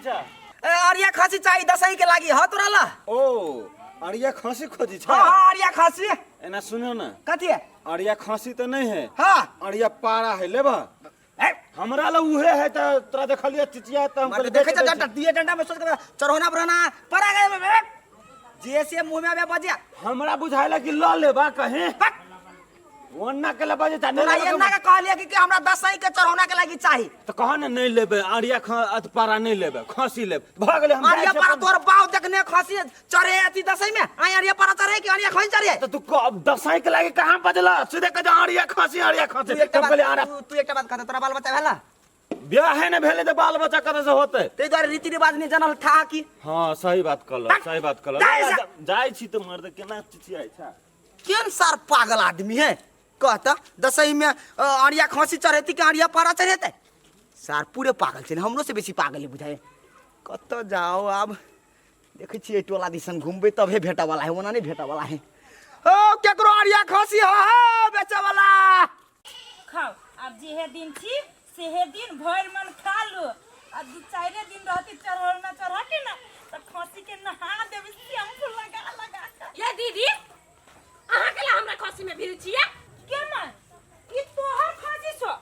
छ? ए, अरिया खसी चाहिए दसैँ के लागि ह तोरा ला। ओ अरिया खसी खोजी छ? हाँ हाँ, अरिया खसी। एना सुनो न। कथी है? अरिया खसी त नहीं है। हाँ। अरिया पारा है, लेबा? ए, हमरा ला उहे है त तोरा देखलिए चिचिया त हम मर्द कहलिए देखे बेच दै डंडा दिए डंडा में सोच के चढ़ोना बढ़ोना पड़ा गए बे। जे से मुंह में आबे बजे। छी। हमरा बुझाइला कि ल लेबा कहीं। बक। ओन्ना के ले बजे तोरा एन्ना के कहलिए कि हमरा दसैँ के चढ़ौना के लागि चाही। त कह ने नहीं लेबे अरिया अथ पारा नहीं लेबे, खसी लेबे। भ गेलै हम अरिया जाइ छी पारा अपन- तोर बाप देखने खसी चढ़े अथी दसैँ में। आय अरिया पारा चढ़े कि अरिया खसी चढ़े? त तू दसैँ के लागि कहाँ बजला? सीधे कह अरिया खसी अरिया खसी। तू एकटा तब कहलिए बात अरिया तू एकटा बात कहते, तोरा बाल बच्चा भेला? ब्याह है ने भेले त बाल बच्चा कतऽ से होते? ताहि दुआरे रीति रिवाज नहीं जानल था कि। हाँ सही बात कहल, सही बात कहल। जाइ से। जाइ छी त मर्द केना चिचियाइ छ? केहन सार पागल आदमी है, कहता दसैँ में अरिया खसी चढ़ेती कि अरिया पारा चढ़ेतै? सार पूरे पागल छै, हमरो से बेसी पागल है बुझाइ। कतऽ जाओ आब? देखै छियै टोला दिसन घुमबै तबे भेटऽवला है, ओना नहि भेटऽवला है। ओ केकरो अरिया खसी हो, हो बेचऽवला? खाओ आब जेहे दिन छी सेहे दिन भरि मन खा लू। आ दू चारिे दिन रहती चढ़ौना चढ़ा के ना तऽ खसी के नहा देबै शैम्पू लगा लगा के। ये दीदी अहाँ के ला हमरा खसी में भिड़ छियै? के माय ई तोहर खसी छौ,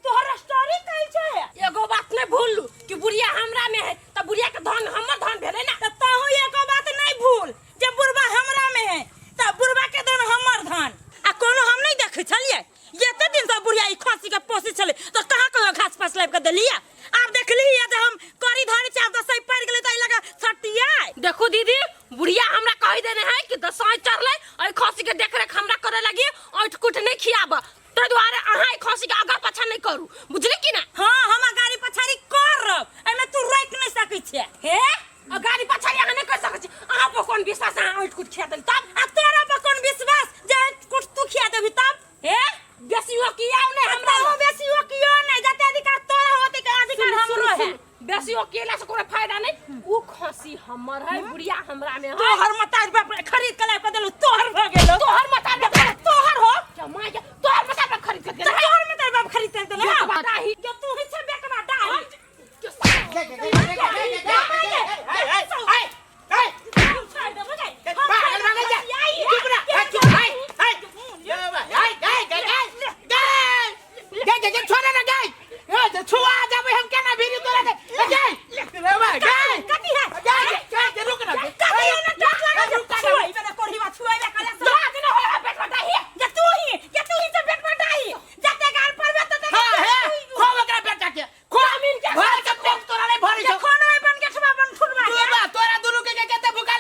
तोहर स्टोरी कैल छै। एगो बात नहीं भूलू कि बुढ़िया हमरा में है त बुढ़िया के धन हमर धन भेलै ना। त तहु एगो बात नहीं भूल जे बुढ़बा हमरा में है त बुढ़बा के धन हमर धन। आ कोनो हम नहीं देखै छलियै एते दिन से बुढ़िया ई खसी के पोसै छलै त कहाँ कहियो घास पास लाबि के देलियै? आब देखली जे हम करी धरी छी, आब दसैँ पड़ि गेलै त एहि लगा सटियै। देखू दीदी बुढ़िया हमरा कहि देने है कि दसैँ चढ़लै एहि खसी के देख रेख हमरा करे लगी, ऐठ कुठ नहीं खियाब, ताहि दुआरे अहाँ एहि खसी के आगा पाछा नहीं करू, बुझली कि ना? हाँ हम अगाड़ी पछाड़ी करब, एहिमे तू रोकि नहीं सकै छियै। हे अगाड़ी पछाड़ी अहाँ नहीं कर सकै छी, अहाँ पर कोन विश्वास अहाँ ऐठ कुठ खिया देली तब? आ तोरा पर कोन विश्वास जे ऐठ कुठ तू खिया देबी तब? हे बेसी ओकियाउ नहीं हमरा। तोहू बेसी ओकियो नहीं, जते अधिकार तोरा होते के अधिकार सुनू, हमरो सुनू, है। सुनू। बेसी ओकियला से कोनो फायदा नहीं, उ खसी हमर है, बुढ़िया हमरा में है। तोहर मतार बाप रे खरीद के लाबि के देलु तोहर भ गेलो। तोहर मतार बाप रे, तोहर हो। क्या माय के तोहर मतार बाप खरीद के देलु। तोहर मतार बाप खरीद के देलु। बेटवा डाही। जो तू ही छे बेटवा डाही।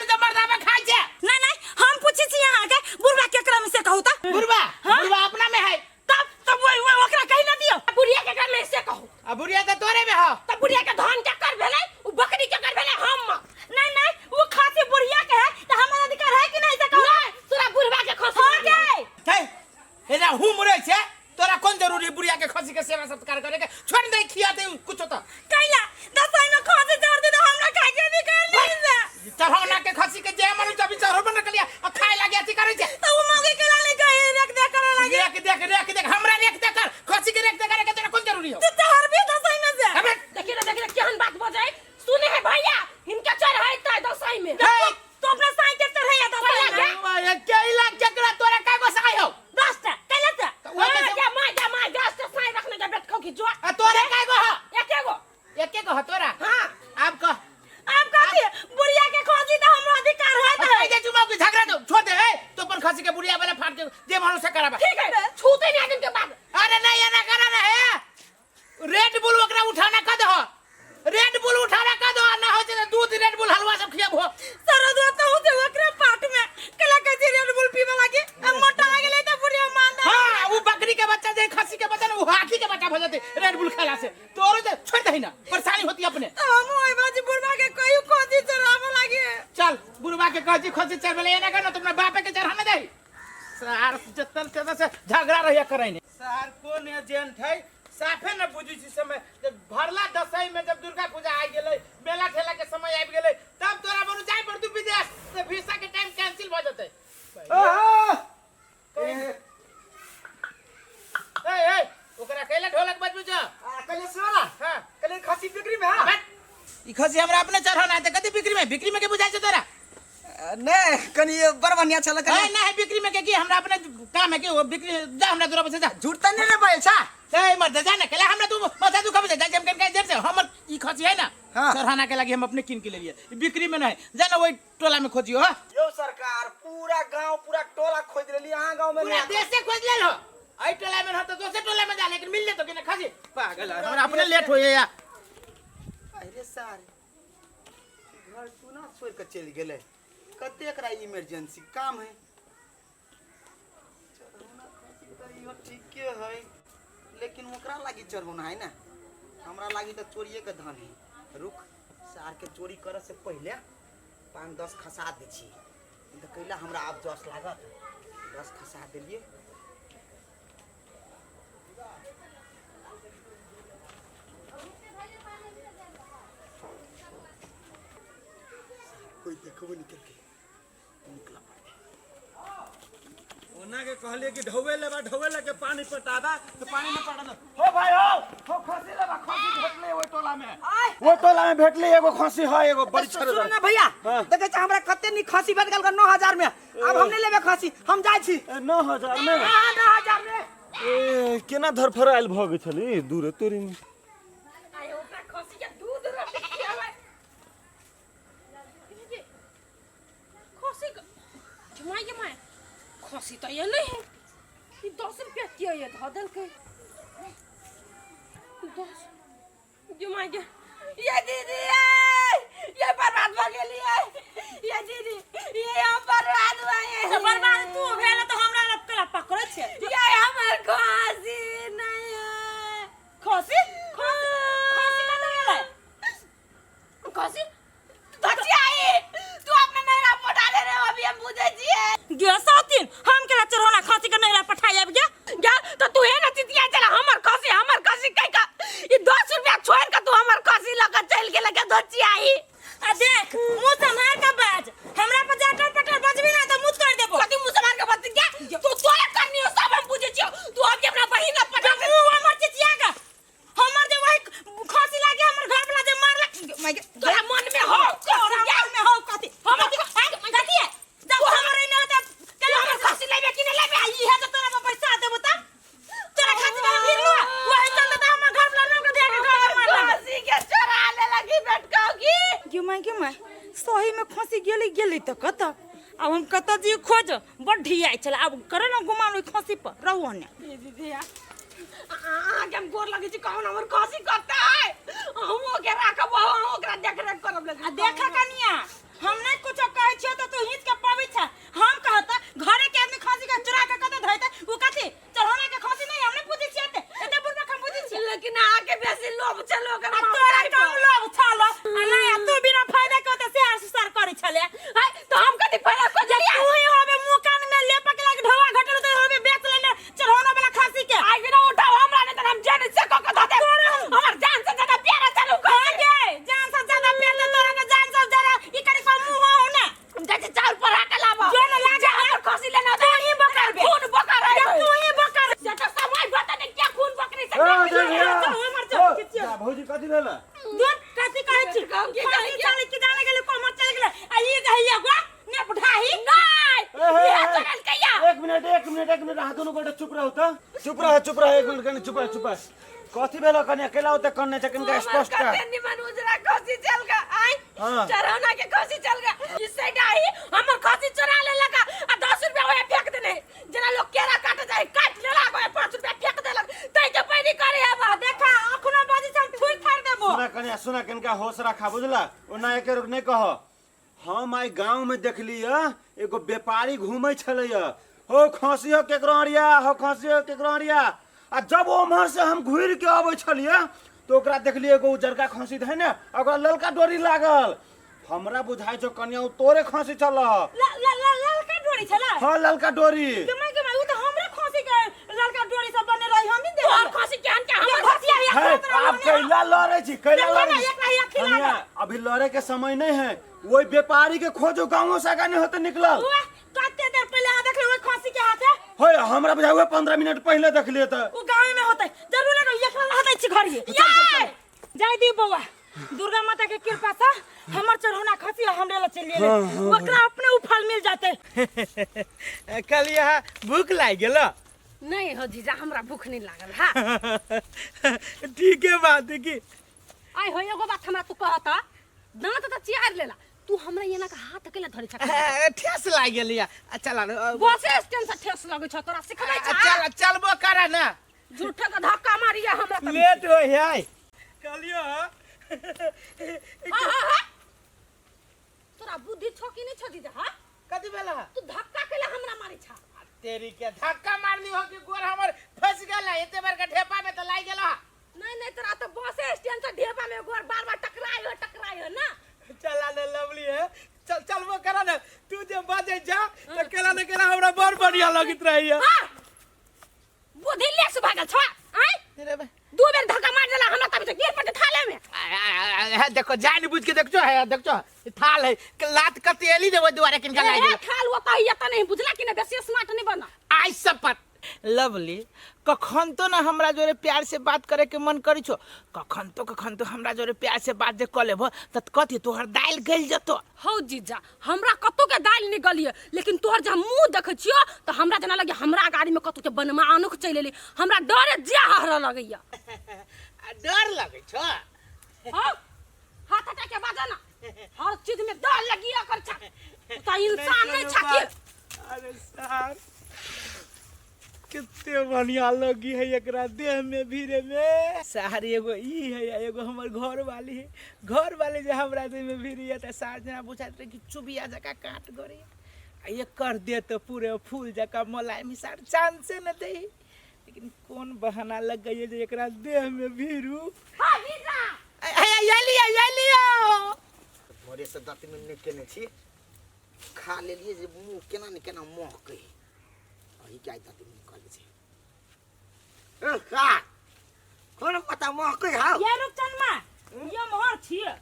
नहीं नहीं हम पूछै छी अहाँ के बुढ़वा केकरा में से कहू त? बुढ़वा? हाँ? बुढ़वा अपना में है। तब तब वही वही ओकरा कहि ना दियो। बुढ़िया के घर में से कहू। आ बुढ़िया त तोरे में हो। त बुढ़िया के धन के कर भेलै, उ बकरी के कर भेलै हम। नहीं नहीं वो खासी बुढ़िया के है त हमर अधिकार है कि नहीं से कहू? नहीं तोरा बुढ़वा के खसी हो गए। हे हेरा हूं मुरै छे, तोरा कोन जरूरी बुढ़िया के खसी के सेवा सत्कार करे के? छोड़ दे खिया दे कुछ त। कैला दसैँ में खसी चढ़ दे त हमरा खाय के अधिकार नहीं है। चढ़ौना के खसी के जे मन जब चढ़ौ न कलिया आ खाए लागे अथी करे छे। त उ मौगी के लाले कहे रेख दे करे लागे। रेख देख, रेख देख, हमरा रेख दे कर, खसी के रेख दे करे के तोरा कोन जरूरी हो? तू चढ़ भी दसैँ में से। अबे देखी ना, देखी ना केहन बात बजै। सुने है भैया हिनके चढ़ै त दसैँ में। हे! तू अपना साई के चढ़ैया दसैँ में। अरे कैला केकरा तोरा काय गो साई हो? 10टा कैला से? त उहे हाँ, कैसे? जा माय, जा माय, 10टा साई रखने के बेट खौ की जो। आ तोरा काय गो हो? एके गो। एके गो हो तोरा? हाँ। आब कह। आब कथी? बुढ़िया के खोजी त हमरो अधिकार होत आ है। कहि दे चुमाओ के झगड़ा दो, छोड़ दे, ए, तो अपन खसी के बुढ़िया वाला फाड़ के जे भरोसा से कराबा। ठीक है, छूते नहीं आदमी के बाद। अरे नहीं एना करा ना है। रेड बुल ओकरा उठाना कह दो। रेड बुल उठाना कह दो, ना हो जे दूध रेड बुल हलवा सब खियाबो। सरदुआ त हो जे ओकरा पाट में कला कजी रेड बुल पीबे लागी, आ मोटा आ गेलै त बुढ़िया मान दे। हां, उ बकरी के बच्चा जे खसी के बच्चा न, उ हाथी के बच्चा भ जते रेड बुल खेला से। तोरो जे छोड़ दही ना, परेशानी होती अपने। त हम ओइ बाजी बुढ़वा के कहियो खोजी चढ़ाबे लागी। चल बुढ़वा के कहजी खोजी चढ़बे एना कर न तुमने बापे के चढ़ाने दही। सार जतन तेना से झगड़ा रहिया करै ने। सार कोन एजेंट है साफे न बुझै छी समय। जब भरला दसैँ में जब दुर्गा पूजा आ गेलै, मेला ठेला के समय आबि गेलै, तब तोरा बनू जाय पड़तू विदेश, तऽ वीसा के टाइम कैंसिल भऽ जेतै। आहा! ए ए ओकरा कैला ढोलक बजबै छौ? आ, कहिले सुन न। हाँ। कहिले खसी बिक्री में, हाँ? बैठ। ई खसी हमरा अपने चढ़ाना है त कथी बिक्री में बिक्री में के बुझाइ छै तोरा? नहीं कनी बड़ बढ़िया छल कनी। नहीं नहीं बिक्री में के की हमरा अपने काम है के वो बिक्री जा हमरा तोरा पैसा जा। झूठ त नहीं रे बोल छा। ए मर्द जा ना केला हमरा तू माथा दुखाबै छै जा हम कन जेब से हमर ई खसी है ना। हाँ। चढ़ाना के लागी हम अपने किन के ले लिए बिक्री में नहीं जा ना वही टोला में खोजियो। हां यो सरकार पूरा गांव पूरा टोला खोज लेली अहाँ गांव में पूरा नहीं। देश से खोज ले लो आई टोला में न तो दोसर टोला में जा लेकिन मिल ले तो कि ना खसी पागल है, हमरा अपने लेट हो या। अरे सर घर सुना छोड़ के चलि गेलै कते एकरा इमरजेंसी काम है। चढ़ौना खसी तऽ इहो ठीके है लेकिन ओकरा लागी चढ़ौना है ना हमरा लागी तऽ चोरिए के धन है। रुक सार के चोरी करे से पहले 5-10 खसा दै छी तऽ कैला हमरा आब जस लागत 10 खसा देलिए। कोई देखबो निकल के निकला पड़ते। ओना के कहलिए कि ढोवे लेबा ढोवे लेके पानी पटाबा तो पानी में पटा दो। हो भाई हो हो खसी लेबा खसी भेटले ओइ टोला में ओइ टोला में भेटले एगो खसी है एगो बड़ी सुनो ना भैया हाँ। देखै छ हमरा कते नीक खसी भेट गेल 9000 में अब हम नहीं लेबे खसी हम जाइ छी। 9000 में? हाँ, 9000 में। ए केना धरफरायल भ गेल छली दूरे तोरी में। आय ओकरा खसी के दूध रोटी खियाबै। खसी के my गे my खसी तऽ ये नहीं है ई 10 रुपया किया ये धऽ देलकै 10 गे my गे ये दीदी ये ये बर्बाद भऽ गेलियै ये दीदी ये हम बर्बाद भऽ गेलियै। तऽ बर्बाद तू भेल तऽ हमरा लग केला पकड़ै छै। ये हमर खसी नहीं है। खसी? खसी खसी कतऽ गेलै? खसी? धचियाई तू अपना नैहरा पठा दे रे अभी हम बुझै छियै। गे सौतीन हम केला चढ़ौना खसी के नैहरा पठाइ आबि गे। गे तऽ तू हे ने चितिया चला हमर खसी कहि कऽ ई 10 रुपया छोड़ि कऽ तू हमर खसी लऽ कऽ चलि गेलै गे धचियाई। आ देख मुँह सम्हार के बाज हमरा पर जाटर पटर बजबी ना तऽ मुँह कर देबो। कथी मुँह सम्हार के बजबी गे? तू तोरा करनी हो सब हम बुझै छियौ तू अभी अपना बहिन लग पठा दे। मुँह हमर चिचिया के हमर जे वही खसी लागे हमर घर वाला जे मारलक माय गे, तोरा मन में हो तोरा मन में हो कथी? हमर कथी? कथी है? जब हमर एने होतै, तू हमर खसी लेबे कि नहि लेबे? आ इहे तऽ तोरा पर पैसा देबो तऽ तोरा खसी में भिरलो वही चलते तऽ हमर घर वाला लोग दे के घर में मारलक। खसी के चोरा लेलक ई बेटकाउ की? गे my गे my सही में खसी गेली गेली तऽ कतऽ आब हम कतऽ जी खोज बड़ ढियाइ छलै आब करे ना गुमान ओहि खसी पर रहू हने। दीदी अहाँके हम गोर लगै छी कहूँ हमर खसी कतऽ है हम ओकरा राखब हम ओकरा देखरेख करब आ देख कनिया हम नहीं कुछो कहै छियौ तऽ तू हिच के पबै छ। हम कहत घरे के आदमी खसी के चुरा के कतऽ धइतै उ कथी चढ़ौना के खसी नहीं हम नहीं पूछै छियै एते एते बुढ़बा हम पूछै छियै। लेकिन अहाँके बेसी लोभ छल ओकर आ तोरा कम लोभ छल आ नहीं आ तू बिना फायदा के ओते से सुसार करै छले। हाय तो हम कथी फायदा को जे तू ही होबे मुंह कान में लेपक लाग ढोआ घटल त होबे बेच लेने चढ़ौना वाला खसी के। आइ बिना उठाओ हमरा नहीं त हम जान से क के धऽ देब हमर जान से ज्यादा प्यारा छल उ खसी। गे जान से ज्यादा प्यार त तोरा के जान से ज्यादा ई करी पर मुंह हो ना। हम जाइ छी चाउर पर के लाबऽ। जो न लागे जे हमर खसी लेना तू ही बकर बे। खून बकर है। तू ही बकर। से तो समय बता ने क्या खून बकरी से ए, देख चल, हमर चल, खिचियो। जा, भौजी कथी भेल? दूर कथी कहै छी? कहू की कहै खसी छी? चलै की जाने गेलै कोमर चलि गेलै आ ई जे हैया गो ने ढाही नहीं ए, हे, ये हे। चलल कहिया? एक मिनट एक मिनट एक मिनट अहाँ दुनू गोटे चुप रहू तऽ चुप रह चुप रह एक मिनट कनि चुप रह चुप रह कथी भेल कनि अकेला ओते कन्ने छै कनिका स्पष्ट कर। कते निमन उजरा खसी चल गा आय हाँ। चरौना के खसी चल गा ई साइड I हमर खसी चोरा लेलक आ 10 रुपया ओहे फेंक देने जेना लोग केरा काटे जाय काट लेलक ओहे 5 रुपया फेंक देलक तै के पैनी करे अब देखा अखनो बजै छै हम थुइ थार देबो। सुना कनिया सुना कनिका होश रखा बुझला ओना एके रोक नहीं कह। हम आइ गांव में देखली एगो व्यापारी घूमै छलैया हो खसी हो केकरो अरिया हो खसी हो केकरो अरिया आ जब ओम्हर से हम घुरि के अबै छलियै तो ओकरा देखलियै एगो उजरका खसी धै ने ओकरा ललका डोरी लागल। हमरा बुझाइ छौ कनिया उ तोरे खसी छल। ललका डोरी छला? हाँ ललका डोरी। के my के my उ त हमरे खसी के ललका डोरी सब बने रही हम ही दे। तोहर खसी केहन के हमर खसी है, है, एक आप कैला लड़े छी कैला देखो ना, लड़े छी। एक ना एक खिला कनिया, अभी लड़े के समय नहीं है वही व्यापारी के खोजो गांवों से आगा नहीं होते निकलल। उह, कते देर पहले अहाँ देखलियै ओहि खसी के हाथे? होय हमरा बुझाइ उहे 15 मिनट पहले देखलियै तऽ। उ गाँव में होतै जरूर एगो एकला रहतै छी घरिये। चल, चल, चल। जाय दी बौआ। दुर्गा माता के कृपा से हमर चढ़ौना खसी हमरे ला चल गेलै। ओकरा अपने उ फल मिल जाते। कहलियै हँ भूख लागि गेल? नहीं हो जीजा, हमरा भूख नहीं लागल। हाँ ठीके बात है कि आइ हो, एगो बात हमरा तू कहता, दांत त चियार लेला तू, हमरा एना के हाथ केला धरे छ? ठेस लागि गेल या। चल बसे स्टैंड से ठेस लगै छ तोरा, सिखबै छ? चल, चलबो करा ना। झूठे के धक्का मारिया हमरा त लेट हो है। कहलियो हाँ हाँ हाँ, तोरा बुद्धि छो कि नहीं छो जीजा? हाँ कथी भेला? तू धक्का केला हमरा मारै छ? तेरी के धक्का मारली हो कि गोर हमर फंस गेल है एते बड़का ढेपा में त लागि गेल। नहीं नहीं, तोरा तो बसे स्टैंड से ढेपा में गोर बार बार टकराई हो, टकराई हो ना। चला ने लवली है, चल चलबो करा ना। तू जे बजे जा त केला ने केला हमरा बड़ बढ़िया लगैत रहैया। हाँ बुद्धि ले से भागल छ आय? रे बे। दू बेर धक्का मार देला हमरा तभी तो गिर पड़ते थाले में। है देखो, जान बुझ के देखो, है देखो थाल है, लात कते एली देबो दुआरे किनका लागि ए गेल। थाल वो कहिया त नहीं बुझला कि ना, बेसी स्मार्ट नहीं बना। आई शपथ लवली, कखन तो ना हमरा जोरे प्यार से बात करे के मन करी छो, कखन तो कखन तो हमरा जोरे प्यार से बात जे क लेबो त कथी तोहर दालि गलि जतो। हौ जीजा, हमरा कतौ के दालि नहीं गलिए, लेकिन तोहर जे हम मुंह देखै छियो त हमरा जेना लगे हमरा गाड़ी में कतौ के बनमा आनुक चलि एलै, हमरा डरे जे हहरऽ लगैया। आ, डर लगै छो? हौ, हाथ हटा के बाजा ना, हर चीज में डर लगिया कर छा, तू त इंसान नहीं छा की? अरे सार, कितने बढ़िया लगी है एकरा देह में भीरे में। सार एगो ई है आ एगो हमर घर वाली है। घर वाली जे हमरा देह में भीरी है त सार जना बुझाइत रहे कि चुबिया जका काट गरे, आ एकर देह तो पूरे फूल जका मोलायम, सार चांसे न दे, लेकिन कोन बहाना लग गई जे एकरा देह में भीरू। हाँ जीजा। ये लिया, ये लिया। भोरे से दाँत में नहि केने छी, खा लेलियै जे मुँह केना ने केना महकै। अही के आइ दाँत में निकलै छै। ए, खा कोन पता महकै हौ। ये रूपचनमा, ये मोहर छियै,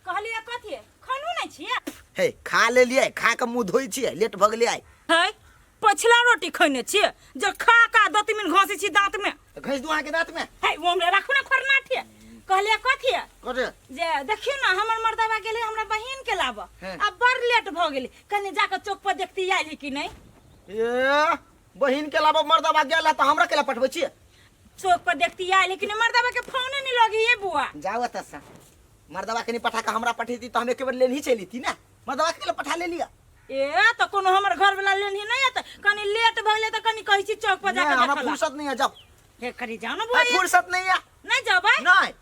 कहलियै कथी खनू नहीं छियै? हे, खा लेलियै, खा के मुँह धोइ छियै, लेट भऽ गेलै आइ। है पछिला रोटी खैने छियै जे खा का दतमिन घसै छी दाँत में। तऽ घसि दू अहाँके दाँत में। है वो हमरा राखू ना खरना ठे। कहलियै कथी कथी जे देखियौ ना, हमर मर्दबा गेलै हमरा बहिन के लाबऽ, हैं। आ बड़ लेट भऽ गेलै, कनि जाकऽ चौक पर देखती आयल कि नहि। ए, बहिन के लाबऽ मर्दबा गेल है तऽ हमरा केला पठबै छियै? चौक पर देखती आयल कि नहि, मर्दबा के फोने नहि लगी ये बुआ। जाउ एतऽ से, मर्दबा के नहि पठा कऽ हमरा पठेती तऽ हम एके बेर लेनही चलि ना, मर्दबा के केला पठा लेलियै? ए तऽ कोनो हमर घर वाला लेनही नहि एतै, कनि लेट भऽ गेलै तऽ कनि कहै छी चौक पर नहि, जाकऽ हमरा देखऽ ला। फुर्सत नहीं है, जाओ। हे कनि जाउ ने बुआ। ए, फुर्सत नहीं है। नहि जेबै? नहीं।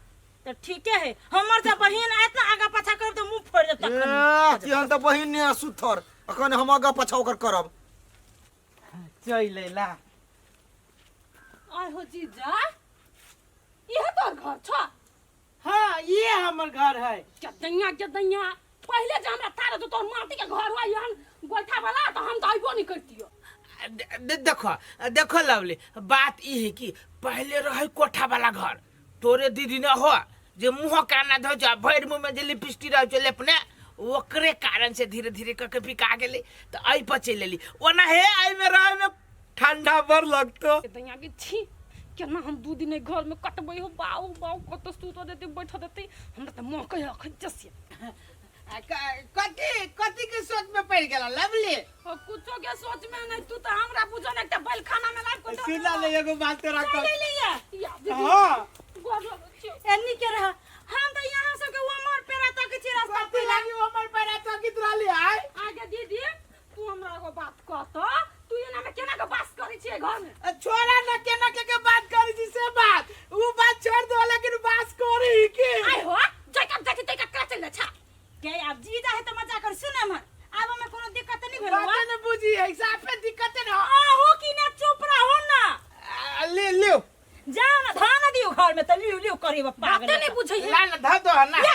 तऽ ठीके है, हमर जब बहिन आयत ना आगा पाछा करब तऽ मुँह फोड़ि देत तखन। ए, तेहन तऽ बहिन नहि है सुथर, अखन हम आगा पाछा ओकर करब। चलि अयला। आय हो जीजा, इहे तोहर घर छ? हाँ, ये हमर घर है। गदैया गदैया, पहिले जे हमरा तारे जो तोहर माटी के घर हुआ यहन गोइठा वाला तो हम तो अइबो नहीं करतियो। देखो देखो लवली, बात ई है कि पहले रहे कोठा वाला घर, तोरे दीदी न हो जे मुँह काना धो जा, भरि मुँह में जे लिपस्टिक रहे छै लेपने, ओकरे कारण से धीरे धीरे करके बिका गेलै तऽ एहि पर चलि एली। ओना हे एहि में रहे में ठंडा बड़ लगतो। गदैया के छी, केना हम 2 दिन एहि घर में कटबै हो, बाऊ बाऊ, कतऽ सुतऽ देतै बैठऽ देतै, हमरा तऽ महकै है अखन जसिया। कथी कथी के सोच में पड़ गेला लवली? ओ, कुछो के सोच में नहीं, तू तो हमरा बुझो ना एकटा बैलखाना में लाइब के सुना ले एगो बात तोरा कह। लिया। या दीदी। हाँ। गोर लगै छियौ। एनी के रह, हम तऽ यहाँ सबके उमर पेरा तक छी रास्ता। कथी लागी हमर पैरा तकित रहली आय? आगे दीदी, तू हमरा एगो बात कह त, तू एना में केना के बास करै छियै घर में? छोड़ा ना, केना के के बात करी छी से बात, उ बात छोड़ दो, लेकिन बास करी के आय हो जैकब जैकब तैकब करा चल जा छा के आब जी जा है तऽ मजा कर। सुन हमर, आब हमें कोनो दिक्कत नहीं भेल। बाते न बुझी है, साफे दिक्कत न। आहू की ना, चुप रहो ना। आ, ले लियो। जाओ ना, धान दियो घर में तऽ लियो लियो करी पागल। बाते नहीं बुझै है। ला ना धर दो ना। ले।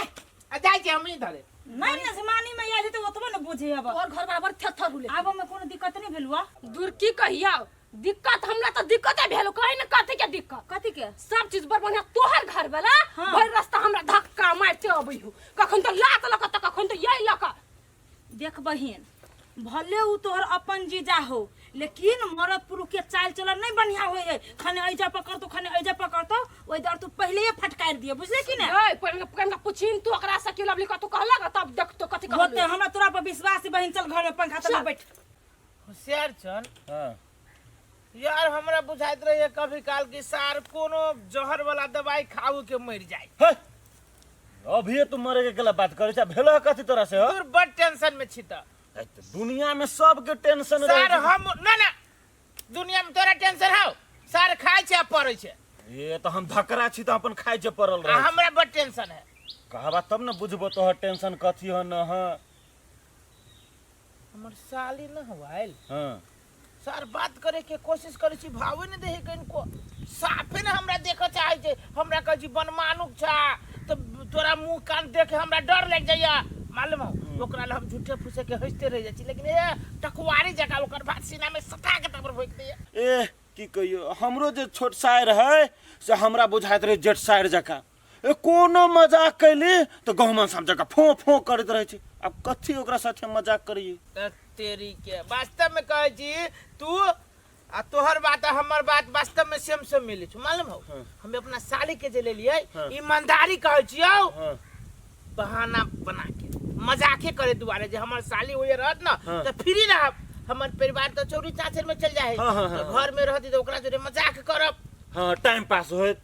आ जाय छी हम इधर। नहीं ना, जमानी में आयल है तऽ ओतबो न बुझे अब। तोहर घर बराबर थेथर हुले। आब हमें कोनो दिक्कत नहीं भेल हुआ। दूर की कहिया दिक्कत, हमरा तऽ दिक्कते भेल, कहीं न कथी के दिक्कत। कथी के? सब चीज बड़ बढ़िया, तोहर घर वाला हाँ। भरि रास्ता हमरा धक्का मारिते अबै हो, कखन तऽ लात लऽ कऽ तऽ कखन तऽ यही लऽ कऽ। देख बहिन, भले उ तोहर अपन जीजा हो, लेकिन मरद पुरुष के चाल चलन नहीं बढ़िया होय है खने ऐजा पकड़तो खने ऐजा पकड़तो ओइ दर तू पहले ही फटकार दिए बुझले कि ना ए पहले कनका पुछिन तू ओकरा से की लवली कतू कहलक तब देख तो कथी होते कहलक हमरा तोरा पर विश्वास है बहिन चल घर में पंखा तले चल। बैठ होशियार छन हाँ यार हमरा बुझाइत रहे कभी काल कि सार कोनो जहर वाला दवाई खाऊ के मर जाए हे अभिये तू मरे के गला बात करे छा भेलो कथी तोरा से हो तोर बड़ टेंशन में छी त ए, त दुनिया में सबके टेंशन रहे सार छै। हम ना ना दुनिया में तोरा टेंशन हौ सार खाय छै आ पड़ै छै ये तो हम धकरा छी त अपन खाय छै पड़ल आ रहे हमरा बड़ टेंशन है कहबा तब न बुझबो तोहर टेंशन कथी हो न हाँ हमर साली न हवाइल हाँ सर बात करे के कोशिश करे छी भावे ने देहे कनको साफे ने हमरा देखे चाहे छै हमरा कहै छी बनमानुक छा तो तोरा मुंह कान देख के हमरा डर लग जाइया मालूम हो ओकरा ला हम झूठे फूसे के हंसते रह जाइ छी लेकिन ए टकवारी जगह ओकर बात सीना में सटा के तबर भोक दैया ए की कहियो हमरो जे छोट सायर है से हमरा बुझाइत रहे जेठ सायर जकाँ ए कोनो मजाक कैली तऽ गहुमन साम जकाँ फों फों करैत रहै छै आब कथी ओकरा साथे मजाक करियै त तेरी के वास्तव में कहै छी तू आ तोहर बात आ हमर बात वास्तव में सेम सेम मिलै छौ मालूम हो हाँ। हम अपना साली के जे लेलियै हाँ। ईमानदारी कहै छियौ हाँ बहाना बना के मजाके करे दुआरे जे हमर साली होइए रहत ना हाँ। तऽ फ्री रहब हमर परिवार तऽ चौरी चाचर में चल जाए हाँ, हाँ, हाँ, घर में रहती तऽ ओकरा जोरे मजाक करब हाँ टाइम पास होत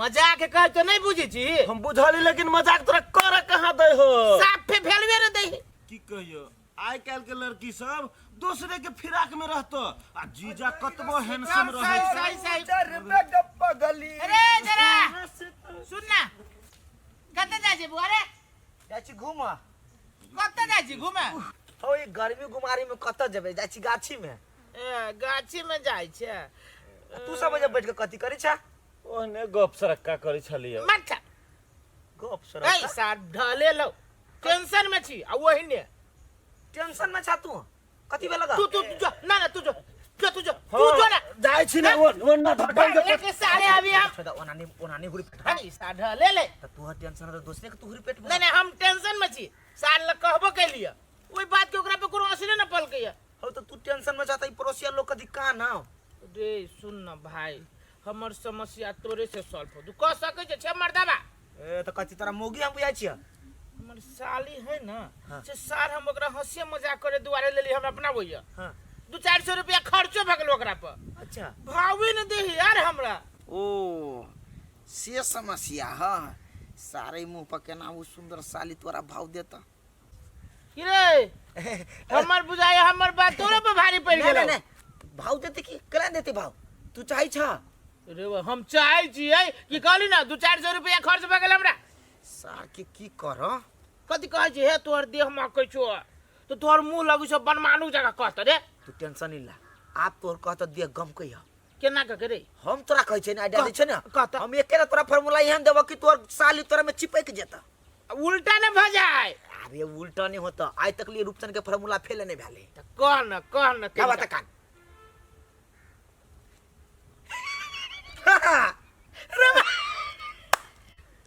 मजाक कह तो नहीं बुझे छी हम बुझली लेकिन मजाक तोरा कर कहाँ दै हो साफे भेलवे न दै की कहियो आइ काल्हि के लड़की सब दूसरे के फिराक में रहतो आ जीजा कतबो हैंडसम रहे सही सही पगली अरे जरा सुन ना कतऽ जाइ छै बुआ रे जाइ छी घूम कतऽ जाइ छी घूमे हो ई गर्मी गुमारी में कतऽ जेबै जाइ छी गाछी में ए गाछी में जाइ छै आ तू सब एजा बैठ के कथी करै छा ओहने गप सरक्का करै छलियै मत खा। गप ए सरक्का सार ढले लो टेंशन में छी आ वही ने टेंशन में छा तू कथी भेल तू तू जो ना ना तू जो जो तू जो तू जो ना जाइ छी ने ओ ओ ना धकल के एक सारे अभी हम छोड़ ओना नहीं ओना नहीं हुरी पेट अरे सार ढले ले त तोहर टेंशन है त दोसरे के तू हुरी पेट नहीं नहीं हम टेंशन में छी सार लग कहबो कैलिए ओई बात के ओकरा पे कोनो असरे न पलकै हो त तू टेंशन में जाता ई पड़ोसिया लोग कथी का ना रे सुन न भाई हमर समस्या तोरे से सॉल्व हो तू कह सकै छै छे मर्दाबा ए त कथी तोरा मोगी हम बुझाइ छियै हमर साली है ना हाँ। से सार हम ओकरा हंसी मजाक करे दुआरे लेली हम अपना भैया हां दू चार सौ रुपया खर्चो भऽ गेल ओकरा पर अच्छा भावे न दे यार हमरा ओ से समस्या ह सारे मुंह पर केना उ सुंदर साली तोरा भाव देता की रे हमर बुझाय हमर बात तोरे पर भारी पड़ि नहीं गेल नहीं भाव देते की केना देते भाव तू चाहै छ रे बा, हम चाहै छियै कि कहली ना दू चार सौ रुपया खर्च भऽ गेल हमरा सार के की कर कथी कहै छी हे तोहर देह महकै छौ तो तोहर मुंह लगै छौ बनमानू जकाँ कहत रे तू टेंशन नहीं ला आप तोहर कहत देह गम कहिया केना कऽ के रे हम तोरा कहै छियै ने आइडिया दै छियै ने कह तऽ। हम एके तोरा फार्मूला एहन देबऽ कि तोहर साली तोरा में चिपक जेता उल्टा ने भऽ जाय अबे उल्टा नहीं होता आइ तक लिए रूपचंद के फार्मूला फेल नहीं भेले तऽ कह न कह न क्या बात है कान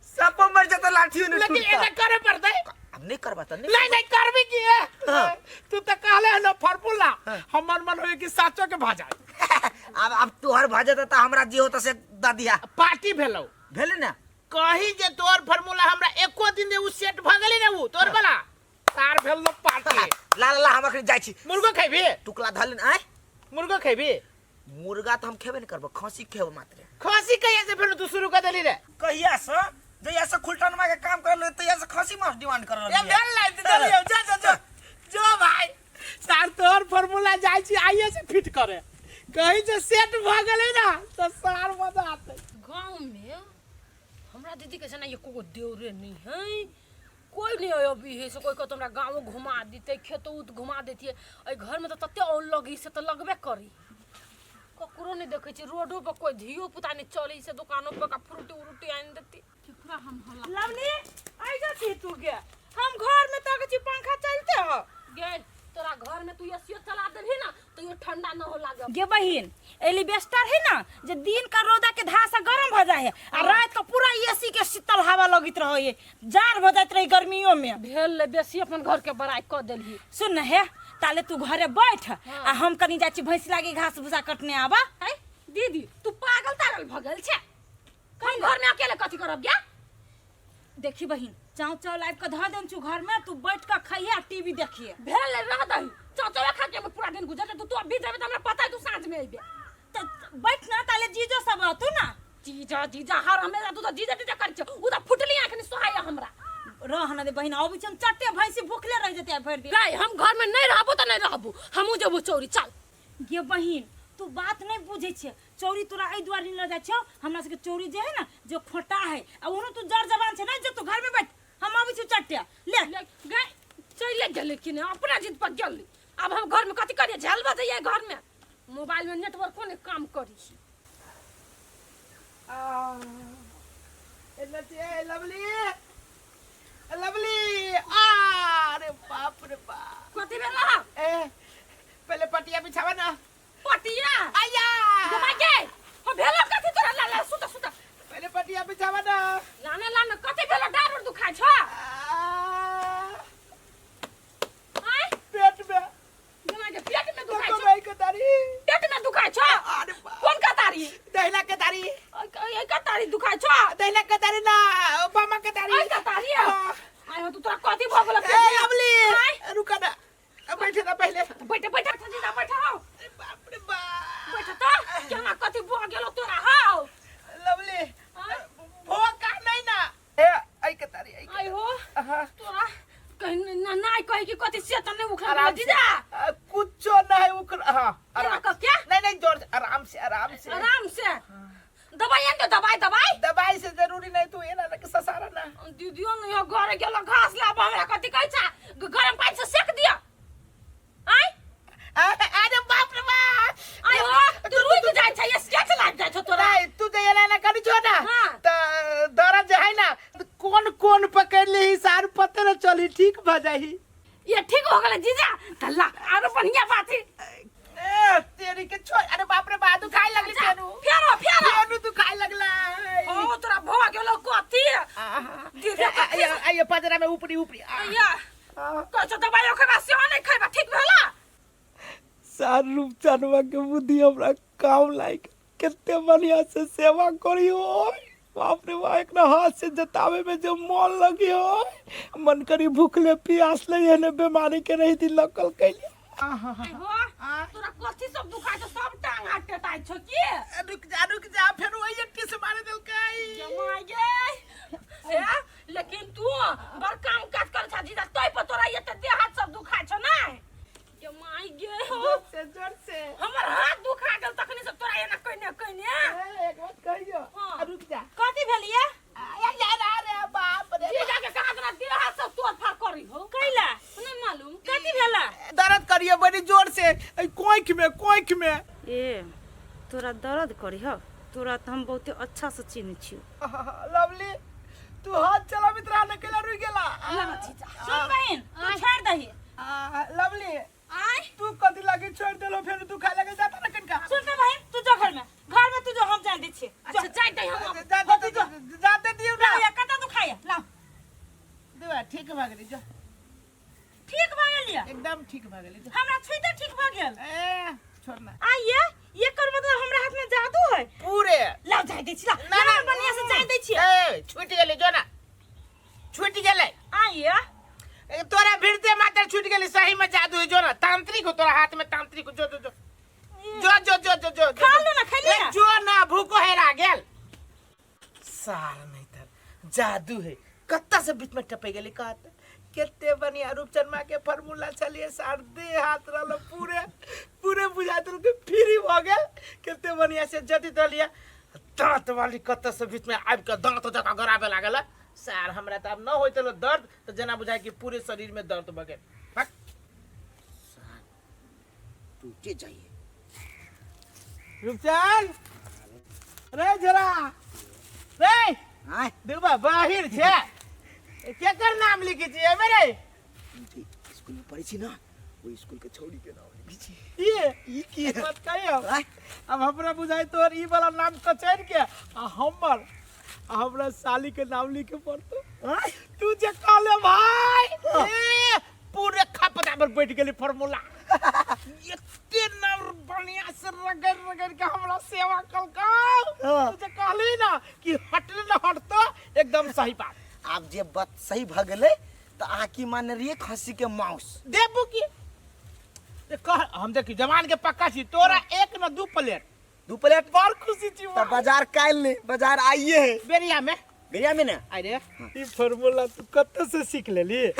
सप मर जाता लाठी ने लेकिन एना करे पड़तै अब नहीं करबा त नहीं नहीं नहीं करबी की है हाँ। तू तो कहले है ना फार्मूला हाँ। हमर मन होय कि साचो के भऽ जाय अब तोहर भऽ जेता त हमरा जे होता से द दिया पार्टी भेलौ भेलै ने कही जे तोर फार्मूला हमरा एको दिन जे उ सेट भऽ गेलै ने उ तोर वाला तार भेल लो पार्टी ला ला ला हम अखन जाइ छी मुर्गो खेबी टुकला धल आय मुर्गो खेबी मुर्गा तऽ हम खेबे नहि करबो खसी खेबो मात्र खसी कहिया से फेर तू शुरू कर देली रे कहिया से जहिया से खुलटनमा के काम कर ले तहिया से खसी मांस डिमांड कर ए भेल लाइन दे देलियो जा जा जा जो भाई सार तोहर फार्मूला जाइ छी आइए से फिट करे कहीं जे सेट भ गेलै ना तो सार मजा आते गाँव में हमरा दीदी के जेना एको गो देवरे नहीं है कोई नहीं है अभी है से कोई कहतो हमरा गाँवो घुमा देते खेतो उत घुमा देतियै एहि घरमे तऽ तते औल लगी से तऽ लगबे करी ककरो नहीं देखै छी रोडो पर कोई धियो पुता नहीं चलै से दोकानो पर का फ्रूटी उरूटी आनि देती केकरा हम हल्ला लवली आई जा छी तू गे हम घर में तक छी पंखा चलते हो गे तोरा घर में तू एसीओ चला देलही ना तो यो ठंडा न हो लागे गे बहिन एलिबेस्टर है ना जे दिन का रौदा के धार से गरम भ जाए है आ रात का पूरा एसी के शीतल हवा लगैत रहे है जाड़ भ जाइत रहे गर्मियों में भेल ले बेसी अपन घर के बड़ाई कऽ देलही सुन न हे ताले तू घरे बैठ आ हम कनी जाइ छी भैंस लागी घास भूसा कटने आबा। है दीदी, तू पागल तागल भ गेल छे? हम घर में अकेले कथी करब गे? देखी बहिन, चाव चाव लाइव के धऽ देन छु घर में, तू बैठ के खइहे आ टीवी देखिए। भेल रह दही, चाचवा खा के पूरा दिन गुजर जेतौ। तू अभी जेबे त हमरा पता है तू साँझ में अइबे। त बैठ ना, ताले जीजो सब रहतू ना। जीजा जीजा हर हमेशा तू त जीजा जीजा करै छौ, उ त फुटली आँख नि सोहाय हमरा। रह ना दे बहिन, अबै छी हम चट्टे, भैंसी भूखले रह जेतै आइ भरि दिन। गई हम घर में नहीं रहबो त नहीं रहबो, हमहूँ जेबो चौरी चल। गे बहिन, तू बात नहीं बुझै छे, चौरी तोरा एहि दुआरे नहीं लऽ जाइ छौ, हमरा सबके चौरी जे है ना जे खोटा है आ ओनो तू जर जवान छे, नहीं जे तू घर में बैठ, हम अबै छी चट्टे ले। ले गई चले गेलै कि नहीं, अपना जिद पर गेली। अब हम घर में कथी करिए, झेल बजैया घर में, मोबाइल में नेटवर्क कोने काम करी। लवली लवली, अरे बाप रे बाप। कथी भेला? ए पहले पटिया बिछावा ना। पटिया? आया घुमा के हो भेला कथी तोरा? ला ला सुता सुता। पहले पटिया बिछावा ना। लाने लाने, कथी भेला? डार उर दुखाइ छ? आय पेट में। घुमा के पेट में दुखाइ छ? भाई के दारी। पेट में दुखाइ छ? अरे बाप। कोन कतारी? दहिना के दारी। ए कतारी दुखाइ छ? दहिना के दारी ना, बामा के दारी। ए कतारी आय हो, तू तोरा कथी भ गेल? ए लवली रुका ना, बैठे ना पहले। बैठे बैठे जीजा बैठे हो। अरे बाप रे बाप। बैठे त केना कथी भ गेल तोरा हौ? लवली भोग का नहीं ना, ए आई के तारी आई। आय हो। आहा। तोरा कहीं ना ना कहे कि कथी से त नहीं उखड़ आराम से। जीजा? कुछो नहीं उखड़। हाँ केना आराम। क क्या? नहीं नहीं, जोर से, आराम से आराम से। आराम से दवाई आन दे, दवाई दवाई। दवाई से जरूरी नहीं, तू एना के ससारा ना। दीदियो नहीं हो घरे गेल घास लाब, हमरा कथी कहै छ, गरम पानी से सेक दिया। आय अरे बाप रे बाप। आय हो, तू रुक जाइ छ, ये स्केच लाग जाइ छ तोरा। नहीं तू जे एना ना करी छो ना। हाँ। त दर्द जे है ना कोन कोन पकड़ ली सार पते न चली, ठीक भ जाही। ये ठीक हो गेल जीजा, त ला आरो बढ़िया बात है। ए तेरी के छोड़, अरे बाप रे बाप दुखाई लगली फेरू। फेरो फेरो फेरू दुखाई लगला। ओ तोरा भ गेल कथी दीदी? आइए आइए पजरा में ऊपरी ऊपरी। या कहै छ दवाई खेबा सेहो नहीं खेबा, ठीक भेला? सार रूपचनवा के बुद्धि हमरा काम लायक, कितने बढ़िया से सेवा करी हो। बाप रे बाप, एक हाथ से जतावे में जो मन लगी हो, मन करी भूखले प्यास ले एने बीमारी के रही थी लकल कैली। आय हो, तोरा कथी सब दुखाइ छ, सब टांग हाथ टेटाइ छ की? रुक जा रुक जा, फेर वही अट्टी से मारे देलकै। जमाय गे ए, लेकिन तू बड़ काम काज कर छा जीजा, तोय पर तोरा एते देह हाथ सब दुखाइ छ नै? जमाय गे हो। जोर से जोर से। हमर हाथ दुखा गेल तखनी से तोरा एना कइने कइने। ए, एक बात कहियो। हाँ। रुक जा। कथी भेलिए? आया यार, अरे बाप रे। जीजा के कहा तोरा देह हाथ सब तोड़ फाड़ करी हो? कैला? नहीं मालूम। कथी भेला? दर्द करियो बड़ी जोर से ए कोइख में कोइख में। ए तोरा दर्द करी हो? तोरा त हम बहुते अच्छा से चिन्ह छियो। लवली तू हाथ चलाबित रहा न, केला रुक गेला। लगा जीजा। सुन बहिन, तू छोड़ दही। लवली आय तू कथी लागे छोड़ देलो, फेर तू खाए लगे जाता ना कनका। सुन त बहिन, तू जो घर में, घर में तू जो, हम जान दै छियै। अच्छा जाय दे हम। जा जा जा जाते दियो ना। लाओ, कतऽ दुखाइए लाओ। देवा ठीक भ गेली जो। ठीक भऽ गेल ये? एकदम ठीक भ गेली जो। हमरा छुइते ठीक भऽ गेल? ए छोड़ ना। आइए, एकर मतलब हमरा हाथ में जादू है। पूरे लाओ जाय दै छी, लाओ ना ना लाओ, बढ़िया से जाय दै छियै। ए छूट गेली जो ना, छूट गेलै। आइए। ए, तोरा भिड़ते मात्र छूट गेली, सही में जादू है जो ना, तांत्रिक हो तोरा हाथ में, तांत्रिक हो जो जो जो जो जो जो जो जो खा लो ना, खा लिया। ए, जो ना भूखो हेरा गेल सार नहीं तर जादू है, कत्ता से बीच में टपे गेली। कहत केते बढ़िया रूपचनमा के फार्मूला चलिए सार, दे हाथ रहलो पूरे पूरे बुझा देल के फ्री भ गेल। केते बढ़िया से जति दलिया दांत वाली कत्ता से बीच में आबि के दांत जका गराबे लागल सार। हमरा त आब न होइत रहलो दर्द, त जेना बुझाय कि पूरे शरीर में दर्द भ गेल। हट। सार टूटे जाइए। रूपचंद रे जरा रे। आय दुबा बाहिर छे, केकर नाम लिखी छियै मेरे? स्कूल में पढ़ै छी ना, ओहि स्कूल के छौड़ी के नाम लिखै छी। ये ई की एक बात कहियो? आय। अब हमरा बुझाइ तोहर ई वाला नाम कचैन के आ हमर आ हमरा साली के नाम लिखे पड़तो। आय। तू जे कहले भाई। हाँ। ए पूरे खपदा पर बैठ गेली फार्मूला। एते न बढ़िया से रगड़ रगड़ के हमरा सेवा कलकौ। हाँ। तू जे कहली ना कि हटले न हटतो, एकदम सही बात। आब जे बात सही भऽ गेलै तऽ अहाँ की मानने रहियै खस्सी के माउस? देबू की ए कह, हम देखी जवान के पक्का छी, तोरा एक न दू प्लेट। दू प्लेट? बड़ खुशी छी। तऽ बाजार काल्हि नहि, बाजार आइए है। बेरिया में। बेरिया में ने। अरे ई फार्मूला तू कतऽ से सीख लेली?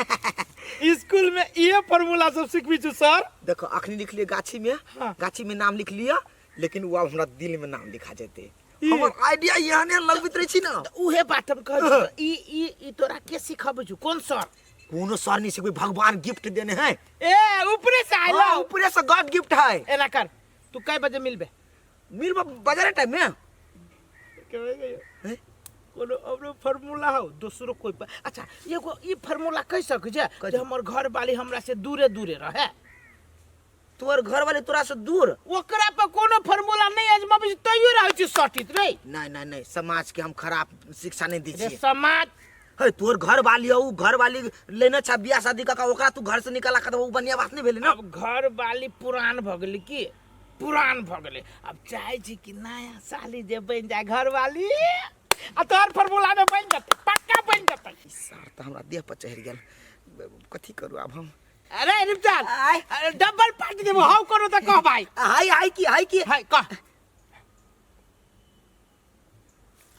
स्कूल में इहे फार्मूला सब सिखबी छु सर? देखो अखनी लिख लियो गाछी में। हाँ। गाछी में नाम लिख लिया, लेकिन वो अब हमरा दिल में नाम लिखा जेते। ई- हमर आइडिया एहने लगबैत रहै छी ना। उहे बात हम कहै छी, ई ई ई तोरा के सिखबै छु? कोन सर? कोनो सर नहीं सिखबै, भगवान गिफ्ट देने है। ए ऊपरे से आइलो? हाँ, ऊपरे से गॉड गिफ्ट है। एना कर, तू कै बजे मिलबे? मिलबे बाजारे टाइम में। हैं? कोनो औरो फार्मूला हो दोसरो कोई पर? अच्छा एगो ई फार्मूला कह सकै छै कथी? जे हमर घर वाली हमरा से दूरे दूरे रहे? तोहर घर वाले तोरा से दूर? ओकरा पर कोनो फार्मूला नहीं आजमाबै छै तैयो रहै छै सटित रे। नहीं नहीं नहीं, समाज के हम खराब शिक्षा नहीं दै रे छियै। समाज हे तोहर घर वाली हो, उ घर वाली लेने छा बियाह शादी का, ओकरा तू घर से निकाला का, उ बढ़िया बात नहीं भेलै ना। अब घर वाली पुरान भऽ गेलै की, पुरान भऽ गेलै, अब चाहै छी कि नया साली जे बनि जाय घर वाली, आ तोहर फार्मूला में बनि जेतै, पक्का बनि जेतै। ई सार तऽ हमरा देह पर चढ़ि गेल, कथी करू आब हम? अरे रिपचाल, आय। अरे डबल पार्टी देबो, हाउ करो तऽ कह भाई। हाय हाय की हाय की? हाय कह।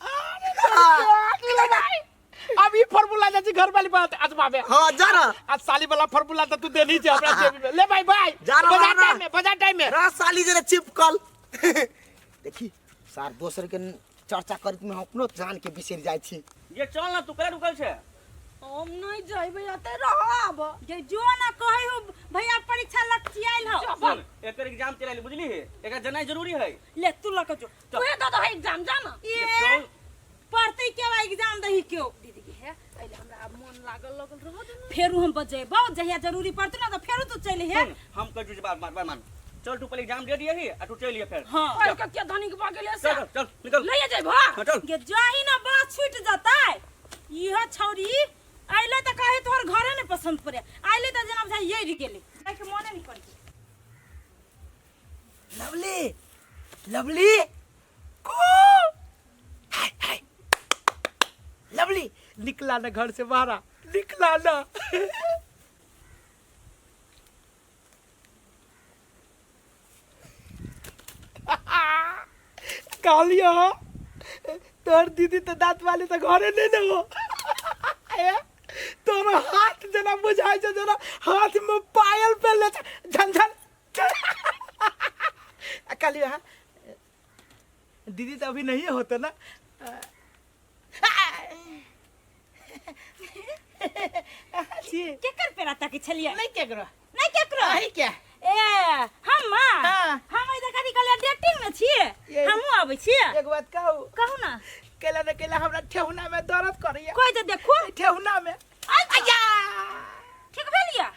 अरे भाई अब ई फार्मूला जाइ छी घर वाली बात आजमाबे। हाँ जा ना। आज साली वाला फार्मूला तऽ तू देनी छै हमरा जेबी में। ले भाई बाय। जा ना, बाजार जा ना। टाइम में, बाजार टाइम में। रह साली जरा चिपकल। देखी सार दोसर के चर्चा करैत में हम अपनो जान के बिसरि जाइ छी। ये चल ना, तू कला रुकल छे? हम नहीं जइबै, एतै रहब। जे जो ना कहै हो भैया, परीक्षा लग आयल हो। सुन, एकर एग्जाम चल आइल बुझली है, एकर जनाइ जरूरी है। ले तू लक जो। तोहे दऽ दहो एग्जाम, जा ना। ये चल। पढ़ते के एग्जाम दही क्यों? दीदी के है पहिले हमरा आब मन लागल लगल रह दे ना। फेरू हम बजेबौ, जहिया जरूरी पड़तौ ना तऽ फेरू तू चलि हे। सुन, हम कहै छी बात बात मान, चल तू पहले एग्जाम दे दिए आ तू चल लिए फेर। हाँ। पढ़ के के धनिक भऽ गेलै से? चल चल निकल। लैए जइबो? हाँ, चल। गे जाही ना बस छूट जतै। इहो छौरी अइले तऽ कहे तोहर घरे नहि पसंद पड़े, अइले तऽ जेना बुझाइ यड़ि गेलै, जाइके मोने नहि करै। लवली लवली को हाय हाय लवली निकला ना घर से बाहर, निकला ना। कहलियो तोहर दीदी तो दांत वाली तो घरे नहीं ने हो। ए, तोहर हाथ जेना बुझाइ छै जेना हाथ में पायल पहनले छै, झन झन। आ कहलियो हाँ दीदी तो अभी नहीं होता ना। छी। केकर पेरा तक छलियै? नहीं केकरो। नहि केकरो? अहीं के। ए हम? हाँ। हम एहि कथी कहलियै डेटिंग में छियै। ये- हमहूँ आबै छियै। एक बात कहू? कहू ना। केला न केला हमरा ठेहुना में दर्द करैया। कोई तऽ देखू। ठेहुना में। आया ठीक भेलियै?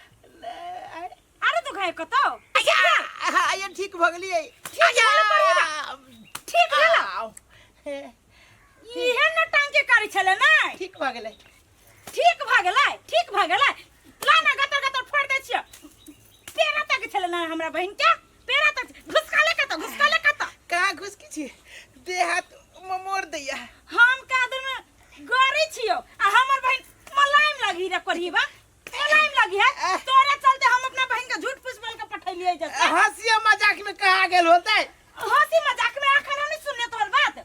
आरो तो खाय कतौ? आया ठीक भऽ गेलियै। ठीक भेल? इहे न टांग के करै छलै नै? ठीक भऽ गेलै। ठीक भऽ गेलै? ठीक भऽ गेलै? ला ना गतर गतर फोड़ दै छियै। पेरा तक छलै ना हमरा बहिन के, पेरा तक घुसकाले कतौ, घुसकाले कतौ? कहाँ घुसकी छी, देह हाथ ममोड़ दैया। हम कादर में गरी छियो आ हमर बहिन मलाइम लगी रे, कोढ़ीबा मलाइम लगी है। तोरे चलते हम अपना बहिन के झूठ फूस बोल के पठैलियै जते। हंसिया मजाक में कहा गेल होतै? हंसी मजाक में अखन हम नहीं सुनने तोहर बात।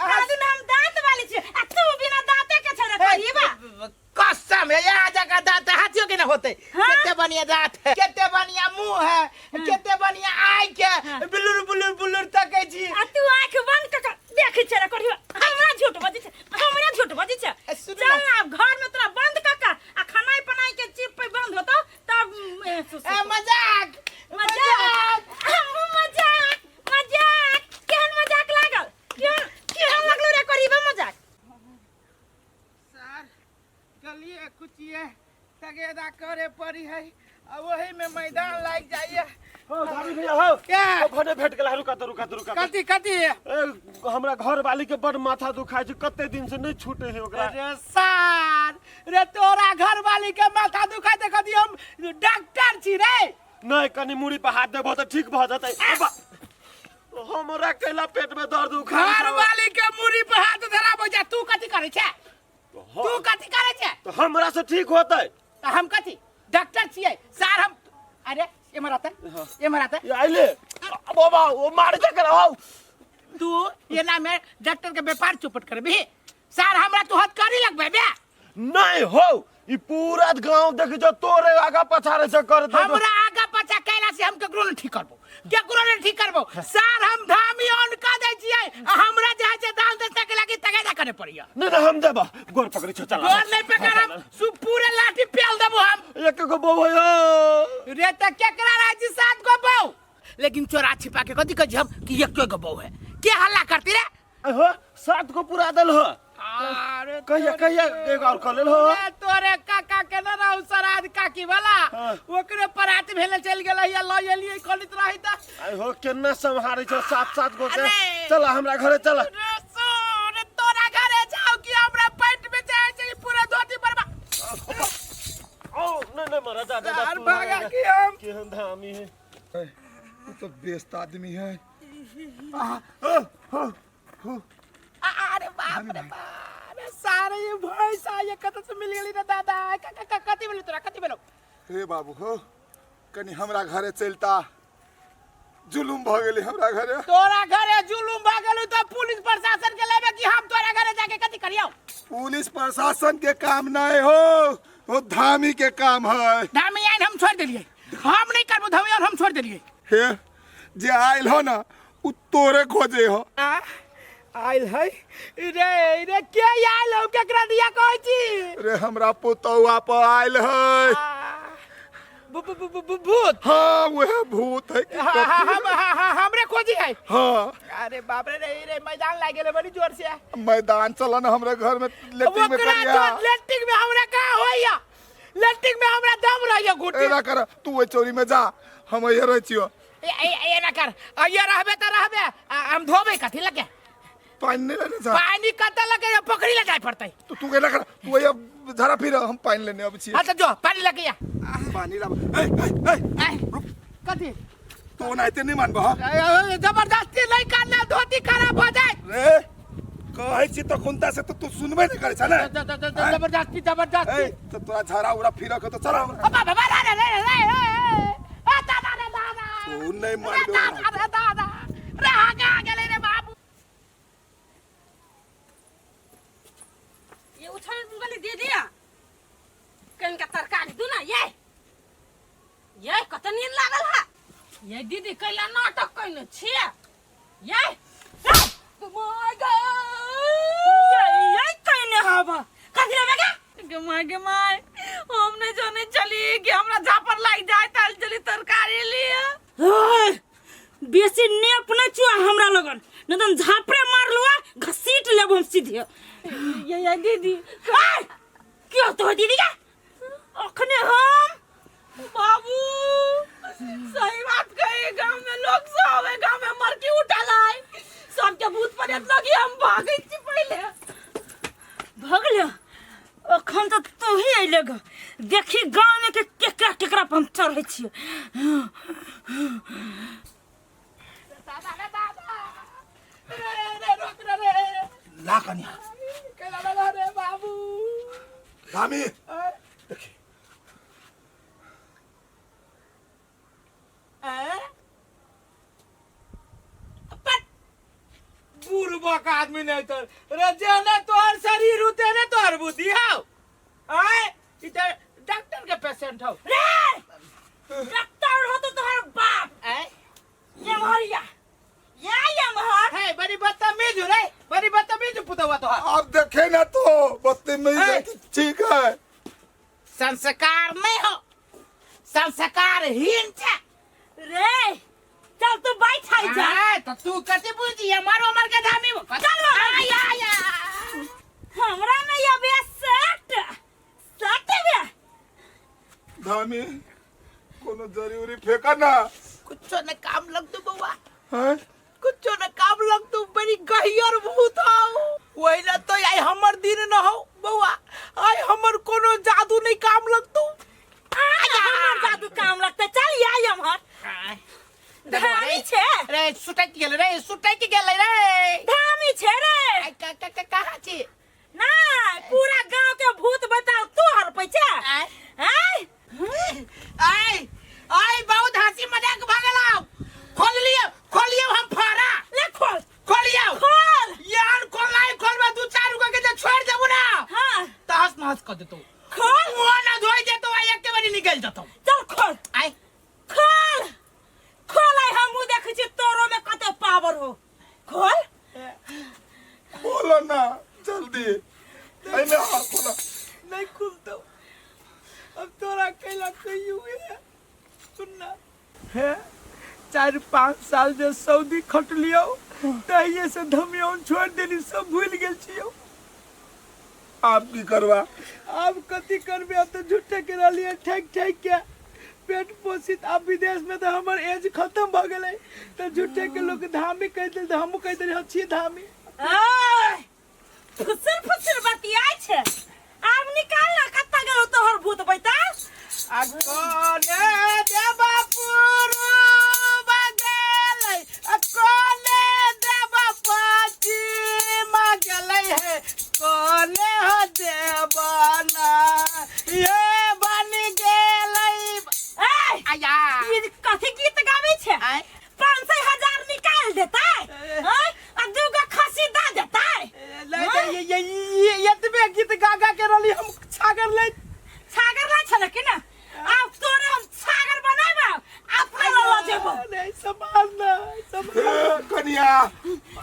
कादर में हम दांत वाली छियो आ तू बिना दांते के छे रे कोढ़ीबा। कसम है, यहाँ जगह दांत हाथियों के ना होते। हाँ? कितने बढ़िया दांत है, कितने बढ़िया मुंह है, कितने बढ़िया आँख है, बुलुर बुलुर बुलुर तकै छी। आ तू आँख बंद क के देखै छे रे कोढ़ीबा, हमरा झूठ बजै छै, हमरा झूठ बजै छै। ए, सुनू चल ना। ना आब घर में तोरा बंद क के आ खानाइ पनाइ के चिप पे बंद होतो तब महसूस ए, होतो। मजाक। मजाक, हमहूँ मजाक मजाक। केहन मजाक लागल? केहन केहन लगलो रे कोढ़ीबा मजाक? सर गलिए कुचिए तगेदा करे पड़ी है आ वही में मैदान लाग जाइए। हो धामी भैया हो। क्या? ओ भने भेट गेला। रुका तो, रुका तो, रुका तो। कथी कथी? ए, हमरा घर वाली के बड़ माथा दुखाय छै, कते दिन से नहीं छूटे है ओकरा। अरे सार रे, तोरा घर वाली के माथा दुखाय ते कथी हम डॉक्टर छी रे? नहीं, कनी मुड़ी पर हाथ देबो तऽ ठीक भऽ जेतै। हमरा कैला पेट में दर्द उखा घर वाली के मुड़ी पर हाथ धराबो जा, तू कथी करै छै? तू कथी करै छै? तो हमरा से ठीक होतै। तऽ हम कथी डॉक्टर छियै सार हम? अरे एमहर आते, एमहर आते। ये आइले बाबा, ओ मार दे कर आओ। तू एना में डॉक्टर के व्यापार चौपट करबी सार? हमरा तू हथ करी लगबे बे? नहीं हो, ई पूरा गांव देख जो तोरे आगा पछाड़े से कर दे। हमरा आगा पछा कैला से हम केकरो नहीं ठीक करबो, केकरो नहीं ठीक करबो सार। हम धामी ऑन कर दै छियै आ हमरा जे है से दान दस्ता के लागी तगादा करे पड़िया। नहीं नहीं, हम देबा, गोर पकड़ी छो, चला। गोर नहीं पकड़ब, सु पूरे लाठी पेल देबो हम। एक गो बहू है। रे त केकरा रहै छी सात गो बहू? लेकिन चोरा छिपा के कथी कहै छी हम कि एक गो बहू है? के हल्ला करती रे? हो, सात गो पूरा दल हो। अरे कहिया कहिया एगो और कर लेल हो? रे तोरे काका के न रहू सराद काकी वाला। हाँ। ओकरे परात भेले चल गेलै या ल एलियै कहलित रही त। आई हो, केना सम्हारे छो सात सात गो के? अरे। चला हमरा घरे चला। रे सुन, तोरा घरे जाओ कि हमरा पेट में जाए छै पूरा धोती बर्बाद। ओ नहीं नहीं, मरा जा जा जा। यार तू भागा मरा। कि हम केहन धामी है। तू तो बेस्ट आदमी है। अरे बाप रे बाप रे, सारे ये भैंसा ये कत से मिल गेली रे दादा? कथी भेलो तोरा? कथी भेलो? हे बाबू हो, कनी हमरा घरे चलता, जुलुम भऽ गेलै हमरा घरे। तोरा घरे जुलुम भऽ गेलौ तऽ पुलिस प्रशासन के लेबे कि हम तोरा घरे जाके कथी करियौ? पुलिस प्रशासन के काम नहीं हो, वो धामी के काम है। धामी आइन हम छोड़ देलियै, हम नहीं करबो धामी आइन, हम छोड़ देलियै। हे, जे आयल हो ना उ तोरे खोजे हो। आ आयल है रे? रे के आयल हो? केकरा दिया कहै छी? रे हमरा पुतौआ पर आयल है। भूत? हाँ, वह भूत है कि हाँ, हाँ, हम हाँ, हाँ, हमरे खोजी है? हाँ। अरे बाप रे रे रे, मैदान लाग गेलै बड़ी जोर से। मैदान चला ना हमरा घर में लेट्रिन में ओकरा करिया। तो लेट्रिन में हमरा कहाँ होइया? लेट्रिन में हमरा दम रहैया घुटी। एना कर, तू ओहि चोरी में जा, हम एहिए रहै छियो। ए ए एना कर, अइया रहबे त रहबे, हम धोबे कथी लगे? पानि नहीं लेने जा। पानी कतऽ लगे? पोखरी ले जाय पड़तै। तो तू एना कर, तू एहिए झाड़ा फिर, हम पानि लेने अबै छियै। हाँ तऽ जो पानी लगे या। पानी लाब। ए ए ए। ए, कथी? तू ओनाहिते नहीं मानबह। ए, ए, जबरदस्ती नहीं करना, धोती खराब हो जाए। रे कहै छी तो कुंता से तो तू सुनबे नहीं करै छ ने। जबरदस्ती जबरदस्ती। ए, तो तोरा झाड़ा उड़ा फिर के तो चला हमरा। अबा बाबा रे रे रे रे रे, ए दादा रे दादा। तू नहीं रे मानबे। दादा रे दादा रे, आगे आ गेलै रे बाबू। ये उछल वाली दे दिया कहीं का तरकारी दू ना। ये कत नींद लागल है ये दीदी? कैला नाटक कैने छियै ये? My ये कहने हवा कथी लेबे के? गे my, गे my, हम नहीं जाने चली कि हमरा झापर लाग जाए ताल चली तरकारी लिए। ओए, बेसी नेप नहीं चुआ हमरा लगन, नहीं तो झापड़े मार लुआ, घसीट लेब हम सीधे। ये दीदी। आय, क्यों तो दीदी का अखने हम बाबू सही बात कही, गांव में लोग सब है, गांव में मरकी उठल है, सबके भूत प्रेत लगी, हम भागै छी पहिले। भगल अखन तो तू ही अइले ग, देखी गाँव में के केकरा केकरा पर हम चढ़ै छियै। दादा रे दादा रे रे, रोक रे रे। ला कनिया। कैला रे रे बाबू। धामी। ए? बुढ़बक आदमी नहीं तो रे, जेने तोहर शरीर उते ने तोहर बुद्धि हौ। आय ई त डॉक्टर के पेशेंट हौ। रे डॉक्टर हो तो तोहर बाप। आय। ये मरिया या ये महर। हे, बड़ी बदतमीज हो रे, बड़ी बदतमीज हो पुतवा तोहर। अब देखे ना तो बदतमीज है कि ठीक है। संस्कार नहीं हो, संस्कारहीन छे। रे चल तू बैठ आई जा। आय, तो तू कथी बुझी हमार उमर के धामी हो? चल। आय आय आय। हमरा में अबे सट सट बे। धामी, कोनो जड़ी उड़ी फेंका ना। कुछो न काम लगतो बौआ। हैं? कुछो न काम लगतो, बड़ी गहियर भूत हौ। वही ला तो आई हमर दिन न हौ बौआ, आई हमर कोनो जादू नहीं काम लगतो। आज हमर जादू काम लगतै, चल आई हमर। धामी छे। रे सुटक गेल रे, सुटक गेल रे। धामी छे रे। आई का का का कहाँ छे? ना पूरा गांव के भूत बताओ तू हर पैसा। आय। आय। आय आय बहुत हंसी मजाक भऽ गेलौ। खोल लियौ, खोल लियौ हम फाड़ा। ले खोल। खोलियौ। खोल। यार खोलनाइ खोलबा दू चार गो के जे छोड़ देबो ना। हाँ। त हंस नहस कऽ देतौ। खोल। मुँह ना धोइ देतौ आ एके बारी निकलि जेतौ। चल खोल। आय। खोल। खोल आइ हमहूँ देखै छी तोरो में कते पावर हो। खोल। खोलो ना जल्दी, एहिमे हाथ खोलो। नहीं खुलतौ अब तोरा कैला कहियो है। सुनना हे, 4-5 साल जे सऊदी खटलियौ तहिए से धमियौन छोड़ देली, सब भूल गेल छियौ। आब की करबा? आब कथी करबे, अब तो झूठे के रहलियै ठेक ठेक के पेट पोसित। आब विदेश में तो हमर एज खत्म भ गेलै, तो झूठे के लोग धामी कहि देल तऽ हमहूँ कहि देलियै हम छी धामी। आय, फुसुर फुसुर बतियाइ छै। आब निकाल ना, कतऽ गेलौ तोहर भूत बैता? आ कोने देबा पुरुब गेलै, आ कोने देबा पश्चिम गेलै हे, कोने हो देबा ना ये बनि गेलै। ऐ, आया। ई कथी गीत गाबै छै? आय। 500 हजार निकाल देतै, आय, आ दूगो खस्सी दऽ देतै। नहीं, नहीं, ये, ये, ये, एतबे गीत गा गा के रहली हम छागर ले। छागर लै छलै कि ना? आब तोरे हम छागर बनेबौ, अपना लऽ लऽ जेबौ। नहीं, सम्हाल ना, सम्हाल। ए, कनिया,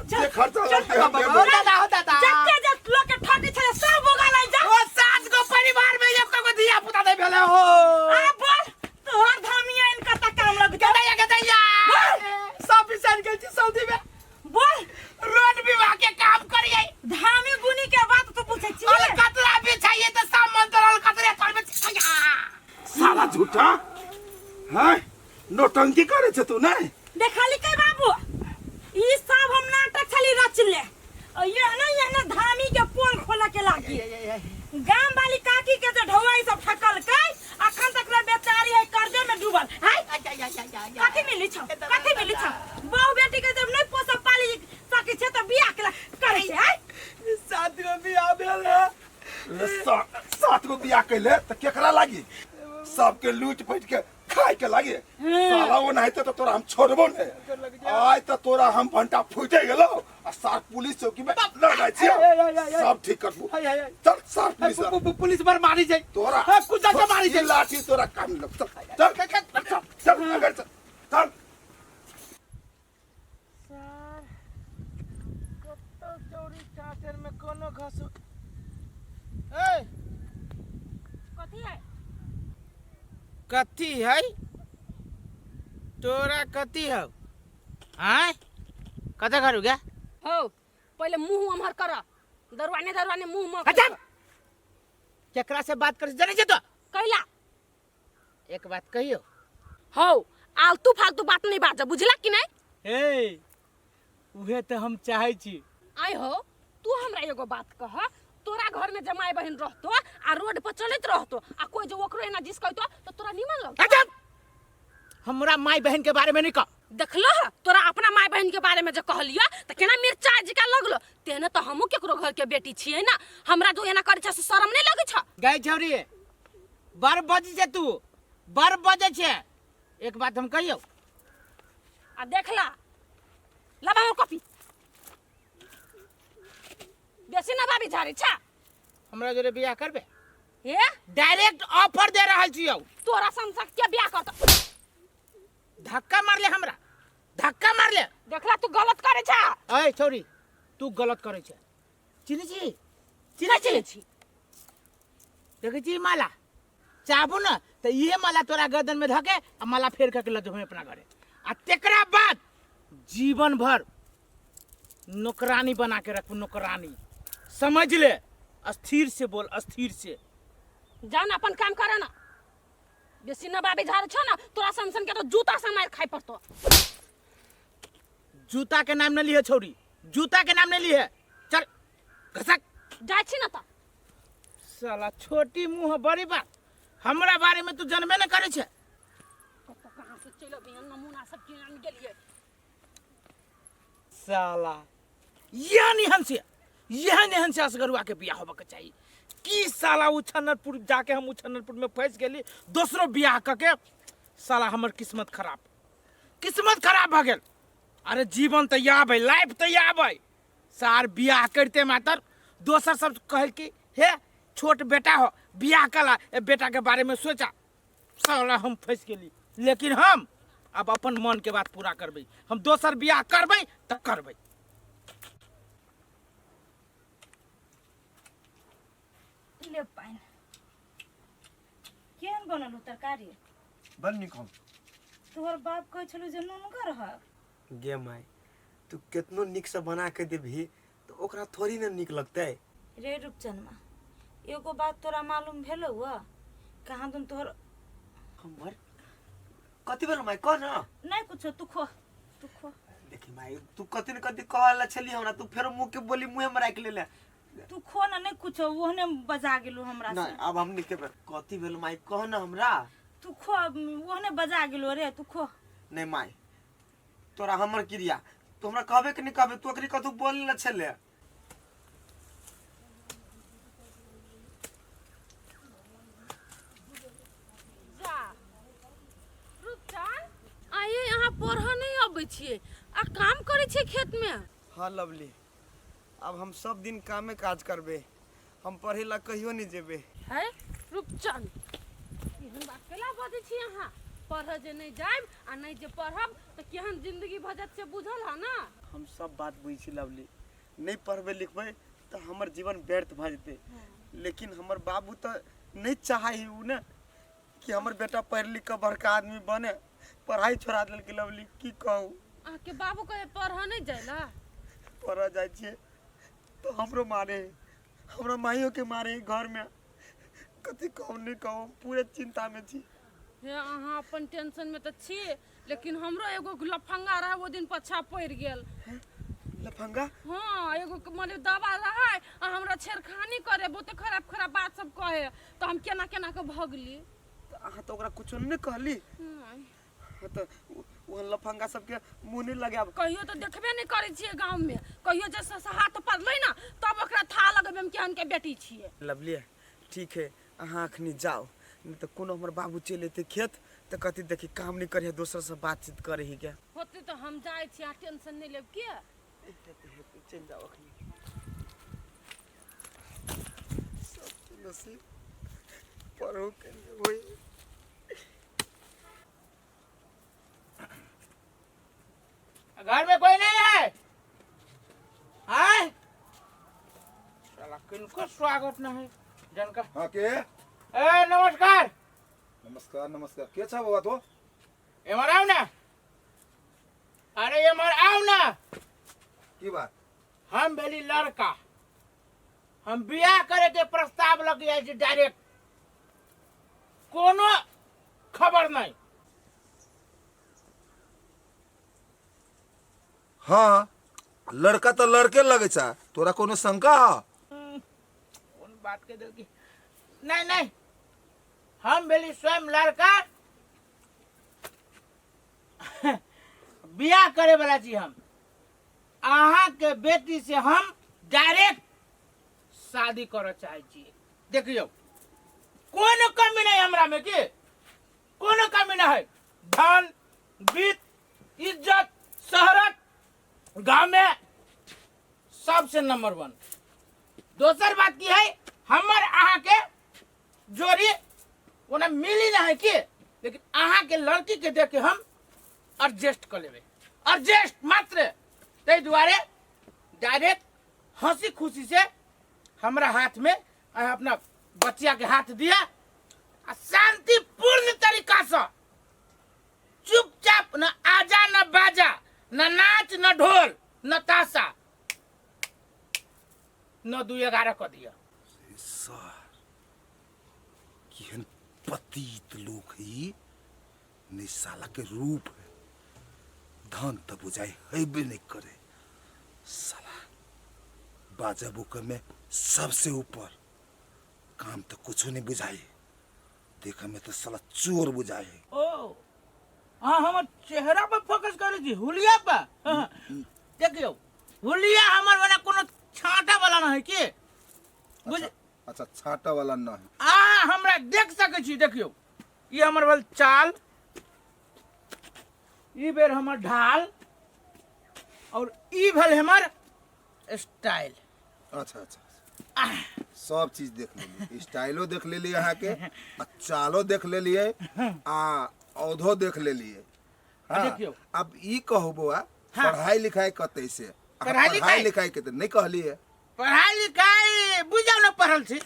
जे खर्चा लगतै हम देबौ। हो दादा, हो दादा। जते जे लोक के ठकै छलै सब उगा लै जा। ओ 7 गो परिवार में एक गो धिया पुता नहीं भेलै हो। आब बोल, तोहर धमिया इन कतऽ काम लगतौ? गदैया, गदैया। बोल। सब बिसरि गेल छी सऊदी में। बोल। रोड विवाह के काम करिए। धामी गुनी के बात तू पूछै छी? अलकतरा बिछाइए तऽ सब मंत्र अलकतरे तर बिछाइए। साला झूठा, हैं? नौटंकी करे छे तू नहीं? देखली के बाबू, ई सब हम नाटक छली रचले। एहने एहने धामी के पोल खोले के लागी। गाम वाली काकी के जे ढौआ ई सब ठकलकै, अखन तक ले बेचारी है कर्जे में डूबल। हाय, कथी मिली छौ? कथी मिली छौ? बहु बेटी के जब नहीं पोसब पाली सकै छै तऽ बियाह के करै छै, हाय? 7 गो बियाह भेल है। ले 7 गो बियाह कैले तऽ केकरा लागी? सबके लूट पैट के खाय के लागे। साला ओ नहीं तो तोरा हम छोड़बो नहीं। आय तो तोरा हम भंटा फूटे गेलो आ सार पुलिस चौकी में लड़ जाइ छियो। सब ठीक करबो। चल सार पुलिस पुलिस पर मारी जाई तोरा। हां, कुत्ता के मारी जाई। लाठी तोरा काम लग। चल, चल, चल, चल, चल, अगर चल, चल। सर, कत्तो चौरी चाचर में कोनो घसु। ए! कथी है? कथी है? तोरा कथी हौ? आँय? कतऽ घर हो गया? हौ, पहिले मुँह अमहर कर। दरवाने दरवाने मुँह म अच्छा! केकरा से बात कर जाने छे तो? कैला? एक बात कहियो। हौ, आलतू फालतू बात नहीं बाज, बुझला कि नहीं? ए, उहे तो हम चाहे छी। आय हो, तू हमरा एगो बात कह, तोरा घर में जमाई बहन रहतो आ रोड पर चलत रहतो आ कोई जो ओकरो एना जिस कहतो तो तोरा निमन लगतो? अच्छा! हमरा माई बहन के बारे में नहीं कह। देखलो ह, तोरा अपना माई बहन के बारे में जो कहलियो त केना मिर्चा जिका लगलो, तेने तो हमहू केकरो घर के बेटी छियै ना, हमरा जो एना करै छै से शरम नहीं लगै छ? गई छौरी, बड़ बजै छै तू, बड़ बजै छै। एक बात हम कहियौ। आ देखला, लबा हमर कॉपी। बेसी ना बाबी झाड़ी छा। हमरा जोरे बियाह करबे? हे? डायरेक्ट ऑफर दे रहल छियौ। तोरा संसद के बियाह करत? धक्का मारले हमरा, धक्का मारले। देखला तू गलत करे छा। ऐ छौरी, तू गलत करे छे। चिन्है छी? चिन्है छी? चिन्है छी। देखै छी माला? चाहबो न त इहे माला तोरा गर्दन में धके आ माला फेर के ल जेबे अपना घरे, आ तेकरा बाद जीवन भर नौकरानी बना के रखबो, नौकरानी। समझ ले, स्थिर से बोल, स्थिर से। जान अपन काम कर ना। बेसी नबाबी झाड़ छौ ना तोरा सन सन के तो जूता से मार खाइ पड़तो। जूता के नाम न लिए छौरी, जूता के नाम न लिए, चल घसक जाइ छी ना त। साला छोटी मुंह बड़ी बात, हमरा बारे में तू जानबे न करे छे। कतऽ कहाँ से चलि अबै नमूना सब किन गेलियै। साला यह निहन से, यह निहन से असगरुआ के बियाह होबे के चाहिए। की साला उछन्नरपुर जाके हम उछन्नरपुर में फंस गेली, दोसरो बियाह क के साला हमर किस्मत खराब, किस्मत खराब भ गेल। अरे जीवन तो याब है, लाइफ तो याब है। सार बियाह करते मातर दोसर सब कहल कि हे छोट बेटा हो बियाह कला, ए बेटा के बारे में सोचा। साला हम फंस गेली, लेकिन हम अब अपन मन के बात पूरा करबै, हम दोसर बियाह करबै त करबै। ले पानि। केहन बनल हो तरकारी? बड़ नीक। हम तोहर बाप कहै छलौ जे नुनगर ह। गे माय, तू केतनो नीकसँ बना के देबही तऽ ओकरा थोड़ी ने नीक लगतै। रे रूपचनमा, एगो बात तोरा मालूम भेलौ ह? कहाँ दुन तोहर हमर कथी भेल माय, कह ना। नहीं कुछो, तू खो, तू खो। देखी माय, तू कथी न कथी कहला छली हमरा, तू फेरो मुँह के बोली मुँहे में राखि लेले। तू खो ना, नहीं कुछो, ओहने बजा गेलू हमरा से। नहीं अब हम नहीं खेबै। कथी भेल माय, कह ना हमरा। तू खो, ओहने बजा गेलो रे, तू खो। नहीं माय, तोरा हमर क्रिया, तू हमरा कहबे कि नहीं कहबे? तू अखनी कथू बोल न छले। जा रूपचान, आइए यहाँ पढ़ऽ नहीं अबै छियै आ काम करै छियै खेत में। हाँ लवली, अब हम सब दिन कामे काज करबे, हम पढ़े ला कहियो नहीं जेबे। है रूपचंद, एहन बात कैला बजै छी अहाँ? पढ़ऽ जे नहीं जायब आ नहीं जे पढ़ब तऽ केहन जिंदगी भऽ जायत से बुझल है ना? हम सब बात बुझै छी लवली, नहीं पढ़बे लिखबे तऽ हमर जीवन व्यर्थ भऽ जेतै, लेकिन हमर बाबू तऽ नहीं चाहे उ ने कि हमर बेटा पढ़ लिख कऽ बड़का आदमी बने, पढ़ाई छोड़ा देलकै लवली, की कहू। अहाँके बाबू कहे पढ़ऽ नहीं जाय ला? पढ़ऽ जाइ छियै तऽ हमरो मारे, हमरा माइयो के मारे घर में, कथी कहू नहीं कहू, हम पूरे चिंता में छी। हे अहाँ अपन टेंशन में तऽ छी, लेकिन हमरो एगो लफंगा रहे, ओ दिन पछा पड़ि गेल। लफंगा? हाँ, एगो के माने दवा रहे आ हमरा छेड़खानी करे, बहुते खराब खराब बात सब कहे, तऽ हम केना केना के भगली। तऽ अहाँ तऽ ओकरा कुछो नहीं कहली? नहीं। हाँ, तऽ ओ लफंगा सबके मुँह नहीं लगायब। कहियो तऽ देखबे नहीं करै छियै गाँव में, कहियो जे हाथ पड़लै ना तब ओकरा था लगबै हम केहन के बेटी छियै। लवली ठीक है, अहाँ अखनी जाओ, नहीं तऽ कोनो हमर बाबू चलि एतै खेत तऽ कहतै देखी काम नहीं करिहे, दोसर से बातचीत करे ही के। होतै तऽ हम जाइ छी, अहाँ टेंशन नहीं लेब के? हेतै हेतै, चलि जाओ अखनी। सबके नसीब पढ़ो के लिए होई। घर में कोई नहीं है? आय साला किनको स्वागत नहीं जनका। हाँ के? ए नमस्कार। नमस्कार नमस्कार। के छ बाबा तो? एमर आओ ना। अरे एमर आओ ना। की बात? हम भेली लड़का, हम बियाह करे के प्रस्ताव लग आयल छी डायरेक्ट, कोनो खबर नहीं। हाँ लड़का तो लड़के लगे छा, तोरा कोनो शंका है? कोन बात के दिल की? नहीं नहीं, हम भेली स्वयं लड़का, बियाह करे वाला छी हम। अहाँ के बेटी से हम डायरेक्ट शादी करऽ चाहै छी। देखियौ कोनो कमी नहीं हमरा में, की कोनो कमी नहीं है। धन वित्त इज्जत शहरत गांव में सबसे नंबर 1। दोसर बात की है, हमर अहाँ के जोड़ी ओना मिली नहीं है की, लेकिन अहाँ के लड़की के देख के हम एडजस्ट कर लेबै, एडजस्ट मात्र। ताहि दुआरे डायरेक्ट हंसी खुशी से हमरा हाथ में अहाँ अपना बच्चिया के हाथ दिया आ शांतिपूर्ण तरीका से चुपचाप, न आजा न बाजा, न नाच न ढोल न ताशा, न 2 11 कऽ दिअ। सर केहन पतित लोग है नहीं साला के रूप है धन तो बुझाई हेबे नहीं करे साला बाजा बुक में सबसे ऊपर काम तो कुछ नहीं बुझाई देखे में तो साला चोर बुझाई ओ हाँ हमर चेहरा पर फोकस करै छी हुलिया पर। हाँ, देखियौ हुलिया हमर वाला कोनो छाँटा वाला न है की बुझ। अच्छा छाटा वाला न है। अहाँ हमरा देख सकै छी। देखियौ ई हमर भेल चाल, ई बेर हमर ढाल और ई भेल हमर स्टाइल। अच्छा अच्छा, सब चीज देख लेली, स्टाइलो देख लेली अहाँ के, आ चालो देख लेलिए आ औधो देख लेलिए। हाँ, देखियौ। अब ई कहू बौआ, हाँ। पढ़ाई लिखाई कतै से? अहाँ पढ़ाई पढ़ाई लिखाई? लिखाई के तऽ नहीं कहलिए। पढ़ाई लिखाई बुझ जाउ ने पढ़ल छी।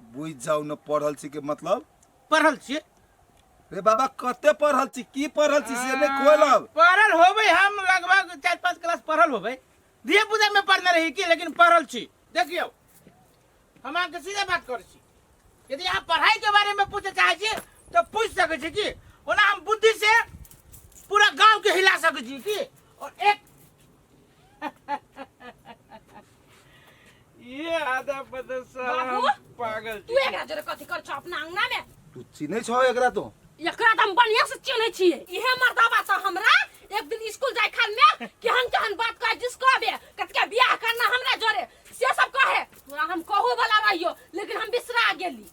बुझ जाउ न पढ़ल छी के मतलब? पढ़ल छी। रे बाबा कते पढ़ल छी, की पढ़ल छी से नहीं खोलब। पढ़ल होबै हम लगभग 4-5 क्लास पढ़ल होबै, धिया पुता में पढ़ने रही की, लेकिन पढ़ल छी। देखियौ हम अहाँके सीधे बात करै छी, यदि अहाँ पढ़ाई के बारे में पूछे चाहै छी तऽ पूछि सकै छी की, ओना हम बुद्धि से पूरा गांव के हिला सकै छी की। और एक ये आधा पता साला बाबू, हम पागल तू एकरा जोरे कथी कर छौ अपना अंगना में? तू चिन्है छौ एकरा? तो एकरा तऽ हम बढ़िया से चिन्है छियै। इहे मर्दाबा तऽ हमरा एक दिन स्कूल जाय खान में केहन केहन बात कहे, जिसको आबे कतके बियाह करना हमरा जोरे से सब कहे। तोरा हम कहू वाला रहियो लेकिन हम बिसरा गेली।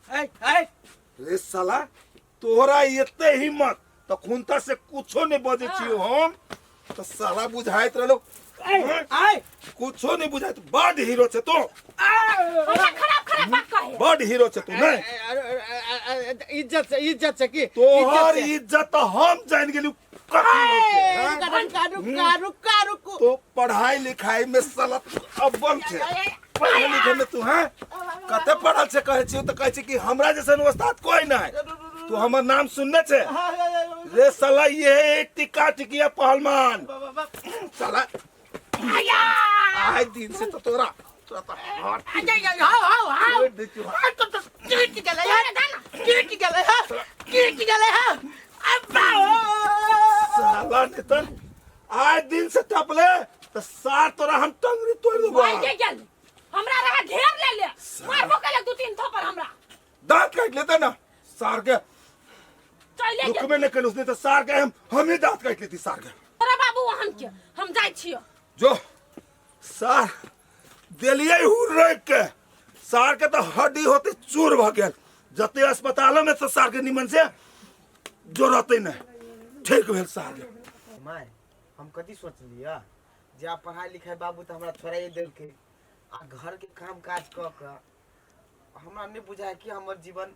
ऐ ऐ रे साला तोहरा एते हिम्मत त खुनता से कुछो नहीं बजै छियो हम त साला बुझाइत रहलो। ऐ ऐ कुछो नहीं बुझाइत, बड हीरो छे तू। हमरा खराब खराब बात कहे, बड हीरो छे तू। नहीं इज्जत से, इज्जत से की तोहर इज्जत त हम जान गेली कथी हीरो छे, हाँ? रुका रुका रुका रुकू। तो पढ़ाई लिखाई में साला तू अव्वल छे, पढ़े लिखे में तू। हैं कते पढ़ल छे? कहै छियो त कहै छै कि हमरा जैसन उस्ताद कोई नहीं। तू हमर नाम सुनने छे रे साला? ये टिका टिकिया पहलवान साला आए दिन से तो तोरा तोरा तो हाथ हाउ हाउ देखियो। कीट गेलै कीट गेलै कीट गेलै। अब्बा साला नितन आए दिन से टपले तो सार तोरा हम टंगरी तोड़ देबो। भाई के गेल हमरा रहा घेर ले ले मारबो केले 2-3 थप्पड़ हमरा। दांत काट लेता ना सार के। चले गेल। रुकबे नहीं कल उसने तो सार के हम ही दांत काट लेती सार के। तोरा बाबू वहन के हम जाइ छियो। जो सार देलिए हुर रोक के सार के तो हड्डी होते चूर भ गेल। जते अस्पतालो में तो सार के निमन से जो रहते नहीं ठीक भेल सार के। My हम कथी सोचलियै जे आब पढ़ाई लिखाई बाबू तऽ हमरा छोड़ाइए देलकै आ घर के काम काज कऽ कऽ हमरा नहि बुझाय कि हमर जीवन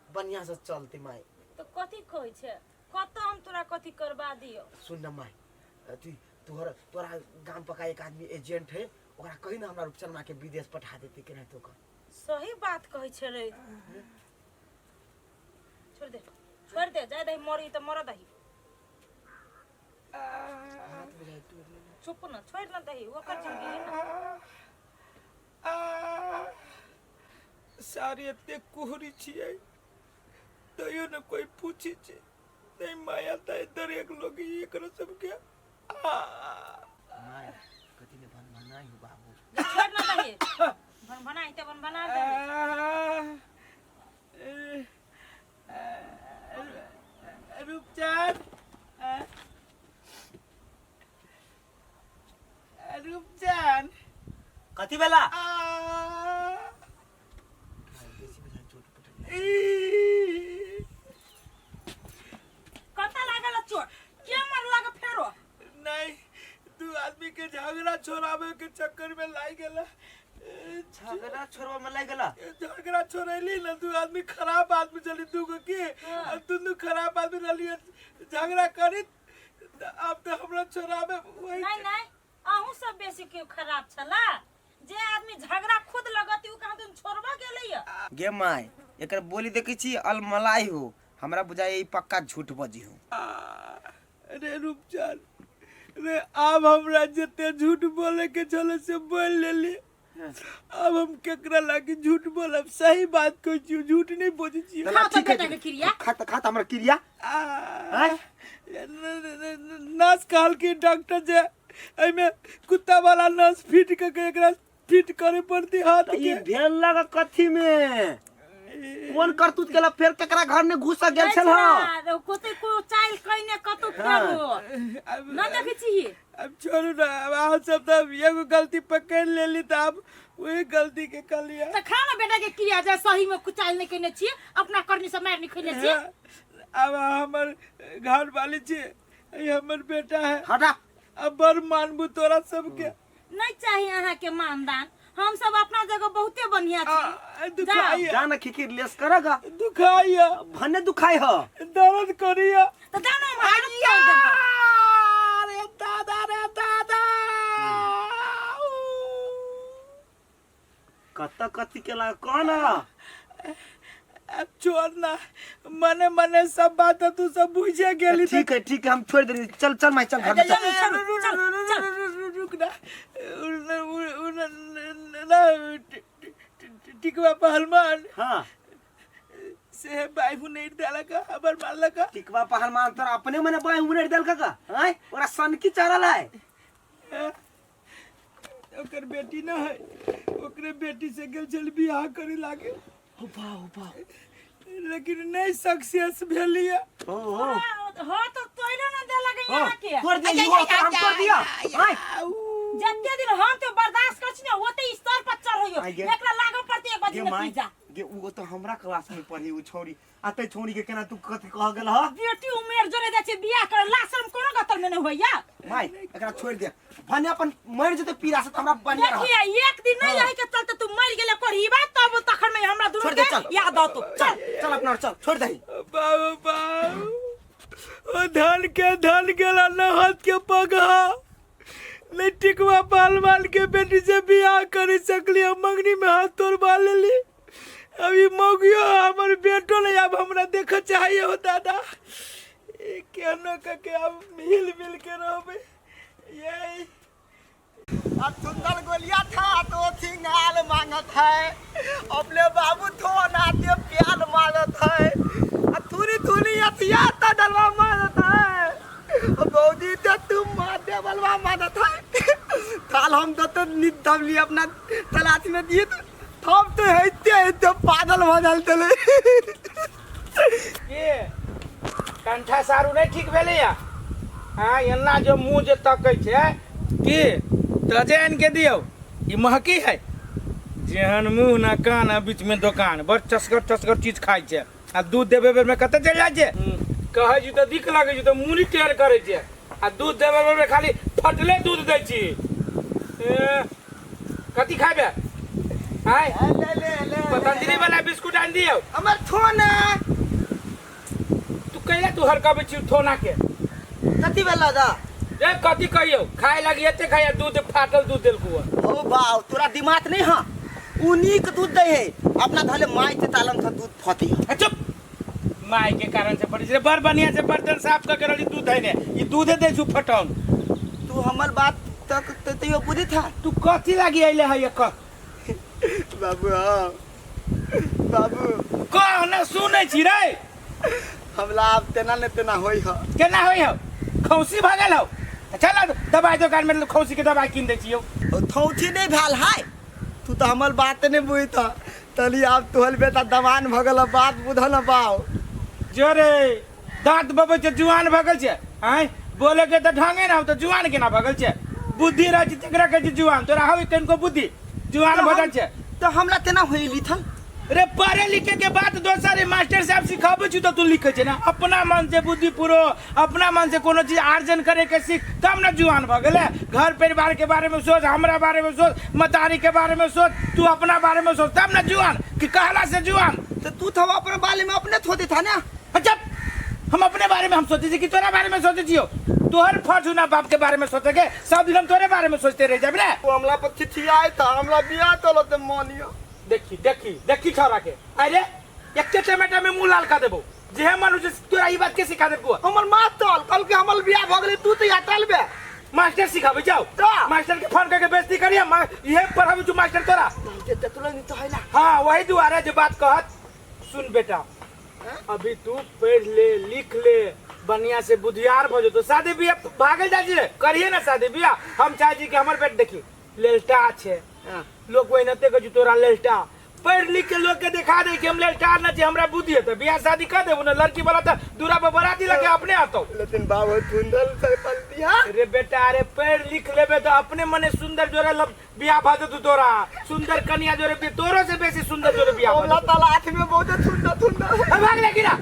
बढ़िआँ से चलतै माय। तऽ कथी कहै छै? कतऽ हम तोरा कथी करबा दियौ? सुन न माय, अथी तोहर तोरा गाम पका एक आदमी एजेंट है, ओकरा कही ना हमरा रूपचनमा के विदेश पठा देतै केनाहितो कऽ। सही बात कहै छै रे। छोड़ दे छोड़ दे, जाय दही, मरी तऽ मरऽ दही। चुप न, छोड़ न दही, ओकर जिंदगी है ना। सारी एते कुहरी छियै तैयो ने कोई पूछी छै नहीं माया दाई दरेक लोग एकरो सबके। माय कथी ने भन भनाइ हो बाबू। छोड़ न दही, भन भनाइ तऽ भन भना दे। रूपचंद रूपचंद कथी भेला? कतऽ लागल चोट? के मरलक फेरो? नहीं दू आदमी के झगड़ा छोड़ावे के चक्कर में लाग गेला। झगड़ा छोड़वा में लागि गेला? झगड़ा छोड़ैली ना, दू आदमी खराब आदमी चली दू गो के आ दुनू खराब आदमी रहली झगड़ा करी अब तो हमरा छोड़ावे वही। नहीं नहीं, अहूँ सब बेसी क्यों खराब छला? जे आदमी झगड़ा खुद लगती उ कहाँ तुम छोड़बा गेलै या? गे my एकर बोली देखै छी अलमलाई हो, हमरा बुझाइ ई पक्का झूठ बजी हो। अरे रूपचंद रे, आब हमरा जते झूठ बोले के छले से बोल लेली। अब हम केकरा लागी झूठ बोलब? सही बात कहै छी, झूठ नहीं बोलै छी। खाओ तो बेटा के क्रिया। खा त, खा त हमर क्रिया। आ, नर्स कहलखिन डॉक्टर जे एहिमे कुत्ता वाला नस फिट कऽ के एकरा फिट करे पड़ती हाथ त ई के। भेल लग कथी में कोन करतूत केला? फेर केकरा घर में घुस गेल छल? हँ, कोते को चाइल कइने कतौ फेरो न देखै छी। अब छोड़ू ना, अब अहाँ सब तऽ एगो गलती पकड़ लेली तऽ आब वही गलती के कलिया। त खा ना बेटा के क्रिया, जे सही में कुचाइल नहीं कइने छी, अपना करनी से मार नहीं खइने छी। अब हमर घर वाली छी, ई हमर बेटा है। हटा। अब बड़ मानबू तोरा सबके। नहीं चाहिए अहाँ के मानदान, हम सब अपना जगह बहुते बढ़िया छी। दुखाइया। जा ना खिखिर लेस करगा। दुखाइया। भन्ने दुखाई ह। दर्द करिया। त जानो हम हाथ तोड़ देबो। अरे दादा रे दादा। कत कथी केला कह ना। अब छोड़ ना, मने मने सब बात तू सब बुझे गेली। ठीक है, ठीक है, हम छोड़ दे। चल चल माई, चल घर में चल। रुक ना, टिकवा पहलवान। हाँ। से बाइबू नहीं देलक, हमर मारलक। टिकवा पहलवान तोरा अपने मने बाई उड़े देलक का? आय ओरा सनकी चढ़ल है। ओकर बेटी न है, ओकरे बेटी से गेल छल बियाह करे लागे। ओ बा, ओ बा। लेकिन नहीं सक्सेस भेलिया। ओ ओ। हाँ तो तोइलो ना देलक यहाँ के। तोड़ दिया इहो, हम तोड़ दिया। आय जते दिन हम तो बर्दाश्त कर छी ना, ओते स्तर पर चढ़ियो। आइ गे। एकरा लागो पड़ते एक गे बजे माई नतीजा। गे, उ तो हमरा क्लास में पढ़ी उ छौरी, आ ते छौरी के केना तू कथी कह गेल ह? बेटी उमेर जोरे जाइ छै बियाह करे, लाशरम कोनो गतल में नहीं होइया। माई एकरा छोड़ दे, भने अपन मर जेते पीड़ा से त हमरा बढ़िया रहत। देखिए एक दिन नहीं रही के चलते तू मर गेले कोढ़ीबा, तब तखन में हमरा दुनू छोड़ दे, के चल। याद आतो। चल चल अपना, चल छोड़ दही। बाबू बाबू, ओ धन के धन गेला न हाथ के पगहा नहीं। टिकवा पहलवान के बेटी से बियाह कर सकली, हम मंगनी में हाथ तोड़वा लेली। अभी मौगियो हमर बेटो नहीं अब हमरा देख चाहिए हो दादा। ई केनो के अब मिल मिल के रहबे यही। अब सुंदर गोलिया था तो सिंगाल मांगत है, अपने बाबू थो नाते प्याल मांगत है, आ थुरी थुरी अथिया ता डलवा मांगत है, बौजी ते तुम माते बलवा मांगत है। थाल हम तो तो नित दबली अपना तलाश में दिए तो थम तो हेते हेते पागल भऽ गेल तले। के कंठा सारू नहीं ठीक भेलैया? हाँ, एना जो मुँह जे तकै छै की तजे आनि के दियौ। ई महकी है जेहन मुँह ना कान आ बीच में दोकान, बड़ चसगर चसगर चीज खाइ छै आ दूध देबे बेर में कतऽ चलि जाइ छै? कहै छी तऽ दिक लगै छै तऽ मुँह टेढ़ करै छै आ दूध देबे बेर में खाली फटले दूध दै छी। ए, कथी खाबे? आय ले ले ले। पतंजलि वाला बिस्कुट आनि दियौ। हमर थोना। तू कैला तू हरकबै छी थोना के? कथी भेल दा? रे कथी कहियौ, खाय लागी एते खाय, दूध फाटल दूध देलकू। ओ बाव, तोरा दिमाग नहीं हा? उ नीक दूध दै है, अपना धले माई के तालन था दूध फती है। ए, चुप, माय के कारण से पड़ी छै। बड़ बढ़िया से बर्तन साफ कर के रहली दूध है ने, ई दूधे दै छु फटौन। तू हमर बात तक तैयो बुझी था। तू कथी लागी अइले है? कह। बाबू, हाँ बाबू। कह न, सुनै छी रे। हमला आब तेना ने तेना होई ह। केना होई हौ? खौसी भऽ गेल हौ? चल दवाई दोकान में खौसी के दवाई कीन दै छियौ। ओ थौथी नहीं भेल है, तू तो हमर बात नहीं बुझत तली। आब तोहर बेटा दवान भऽ गेल, बात बुझल न बाव। जोरे दाँत बबै छै, जुआन भऽ गेल छै। आँय, बोले के तऽ ढंगे ना हो तऽ जुआन केना भऽ गेल छै? बुद्धि रहै छै तकरा कहै छै जुआन। तोरा हौ कनिको बुद्धि? जुआन भऽ जाइ छै। तो हमरा तेना होई लिथल। रे पढ़े लिखे के बात दोसर है, मास्टर साहब सिखाबै छी तऽ तू लिखै छै ना। अपना मन से बुद्धि पुरो, अपना मन से कोनो चीज आर्जन करे के सीख, तब ना जुआन भऽ गेलै। घर परिवार के बारे में सोच, हमरा बारे में सोच, मतारी के बारे में सोच, तू अपना बारे में सोच तब ना जुआन कि कहला से जुआन। तो तू तो अपने बारे में अपने थोड़ी था ना। अच्छा हम अपने बारे में हम सोचे छी कि तोरा बारे में सोचे छियो? तोहर फर्ज हो ना बाप के बारे में सोचे के, सब दिन हम तोरे बारे में सोचते रह जाबे रे। वो हमला पर चिठियाए था, हमला बियाह चलो ते मानियो। देखी देखी देखी छौड़ा के, अरे एके टमाटर में मुंह लाल कर देबो। जेहे मनुष्य तोरा ई बात के सिखा देलको? हमर माँ तल कल के हमर बियाह भऽ गेलै, तू तो यहाँ टलबे। मास्टर सिखाबै जाओ मास्टर के फोन करके बेइज्जती करिए, इहे पढ़ाबै छु मास्टर तोरा। ते तोरा नहीं तो हैला। हाँ वही दुआरे जे बात कहत। सुन बेटा, अभी तू पढ़ ले लिख ले, बढ़िया से बुधियार भ जेतो, शादी बियाह भागल जाइ छी रे, करिए ना शादी बियाह। हम चाहे छी कि हमर बेट देखी लेलटा छे, लोग ओहिनाते कहै छै तोरा लेलटा, पढ़ लिख के लोग के देखा दे कि हम लेलटा न छी, हमरा बुद्धि है त बियाह शादी कर देबो ना, लड़की वाला त दूरा पर बराती लगे अपने आतो। लेकिन बाबू सुंदर से पलती हा। रे बेटा, अरे पढ़ लिख लेबे तो अपने मने सुंदर जोरे लब बियाह भ जेतौ तोरा, सुंदर कन्या जोरे तोरो से बेसी सुंदर जोरे बियाह भ हमरा जेतौ। तलाश में बहुत सुंदर सुंदर। अरे भाग ले गिरा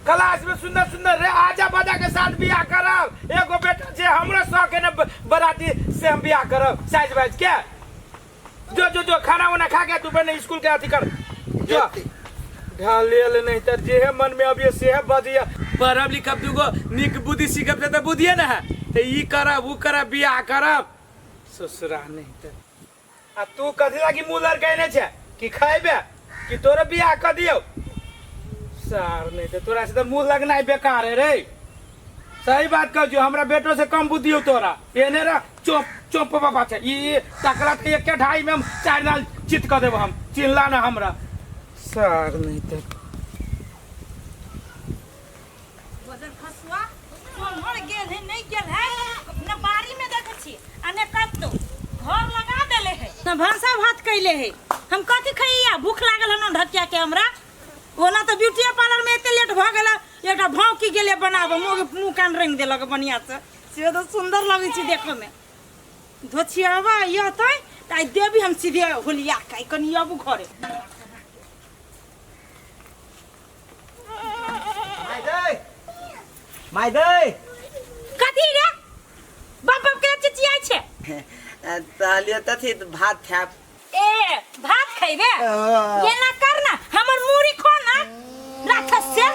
क्लास में सुंदर सुंदर रे आजा बाजा के साथ बियाह करब। एगो बेटा छे हमरो शौक है ना बराती से हम बियाह करब साइज वाइज के। जो जो जो खाना वाना खा के तू बने स्कूल के अथी कर जो ढाल नहीं तर जे है मन में अब ये से है बजिया। पढ़ब लिखब दूगो निक बुद्धि सीखब त बुद्धिए ना है तो ई करब ऊ करब बियाह करब ससुरा नहीं तर। आ तू कथी लागी मुँह लड़केने छे कि खैबे कि तोरे बियाह कर दियौ सार नहीं तो तोरा से तो मुँह लगना बेकार है रे। सही बात कह जो हमरा बेटो से कम बुद्धि हो तोरा एने रे चोप चोप बाबा छे ई तकरा के एक ढाई में हम चार नाल चित कर देब हम चिल्ला ना हमरा सार नहीं तो। बदर खसुआ सोमर गेल है नहीं गेल है न बाड़ी में देखे छी आ ने कतौ घर लगा देले है न भनसा भात कैले है। हम कथी खैया, भूख लागल हन ढकिया के हमरा। ओना तो ब्यूटी पार्लर में एते लेट भ गेल, एकटा भौंकी गेले बनाब मुँह कान रंग देलक बढ़िया से, से तो सुंदर लगै छै देखऽ में। धोछियाबा यतै त आइ देबी हम सीधे होलिया के कनी आबू घरे। माय दै, माय दै। कथी रे बाप बाप के चिचियाइ छे? कहलियो तथी भात खायब। ए भात खैबे? ये ना कर ना हमर मूड़ी खो ना राक्षस से।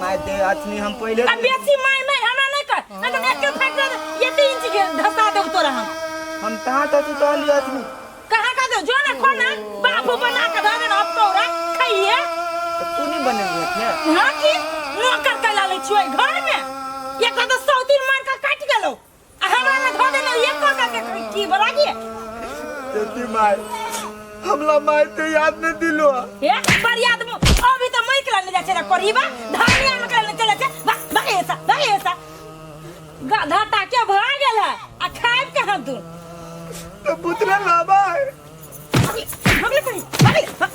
माय दे अथनी हम पहिले अब बेसी my my हमरा नहीं कर, नहीं तो एक फेंक दे ये 3 इंच के धसा देब तोरा हम। हम कहाँ तथी कहलियो अथनी? कहाँ का दे जो ना खो ना बाबू बना के दे ना अब तोरा खाइए। तू नहीं बनेलही अथनी? हां की नौकर कैला ले छियै घर में, एक तो सौतीन मार के काट गेलो आ हमरा में धो देना एक का के की बला गे। जल्दी माय हमला माय तो याद नहीं दिलो। ए पर याद अभी तो मैं के ले जा छे करीबा धानिया में के ले चले छे भाग ऐसा भाग ऐसा गधा टाके भा गेल है आ खाइब कहां तू तो पुतला लाबा भगले कहीं भगले भाग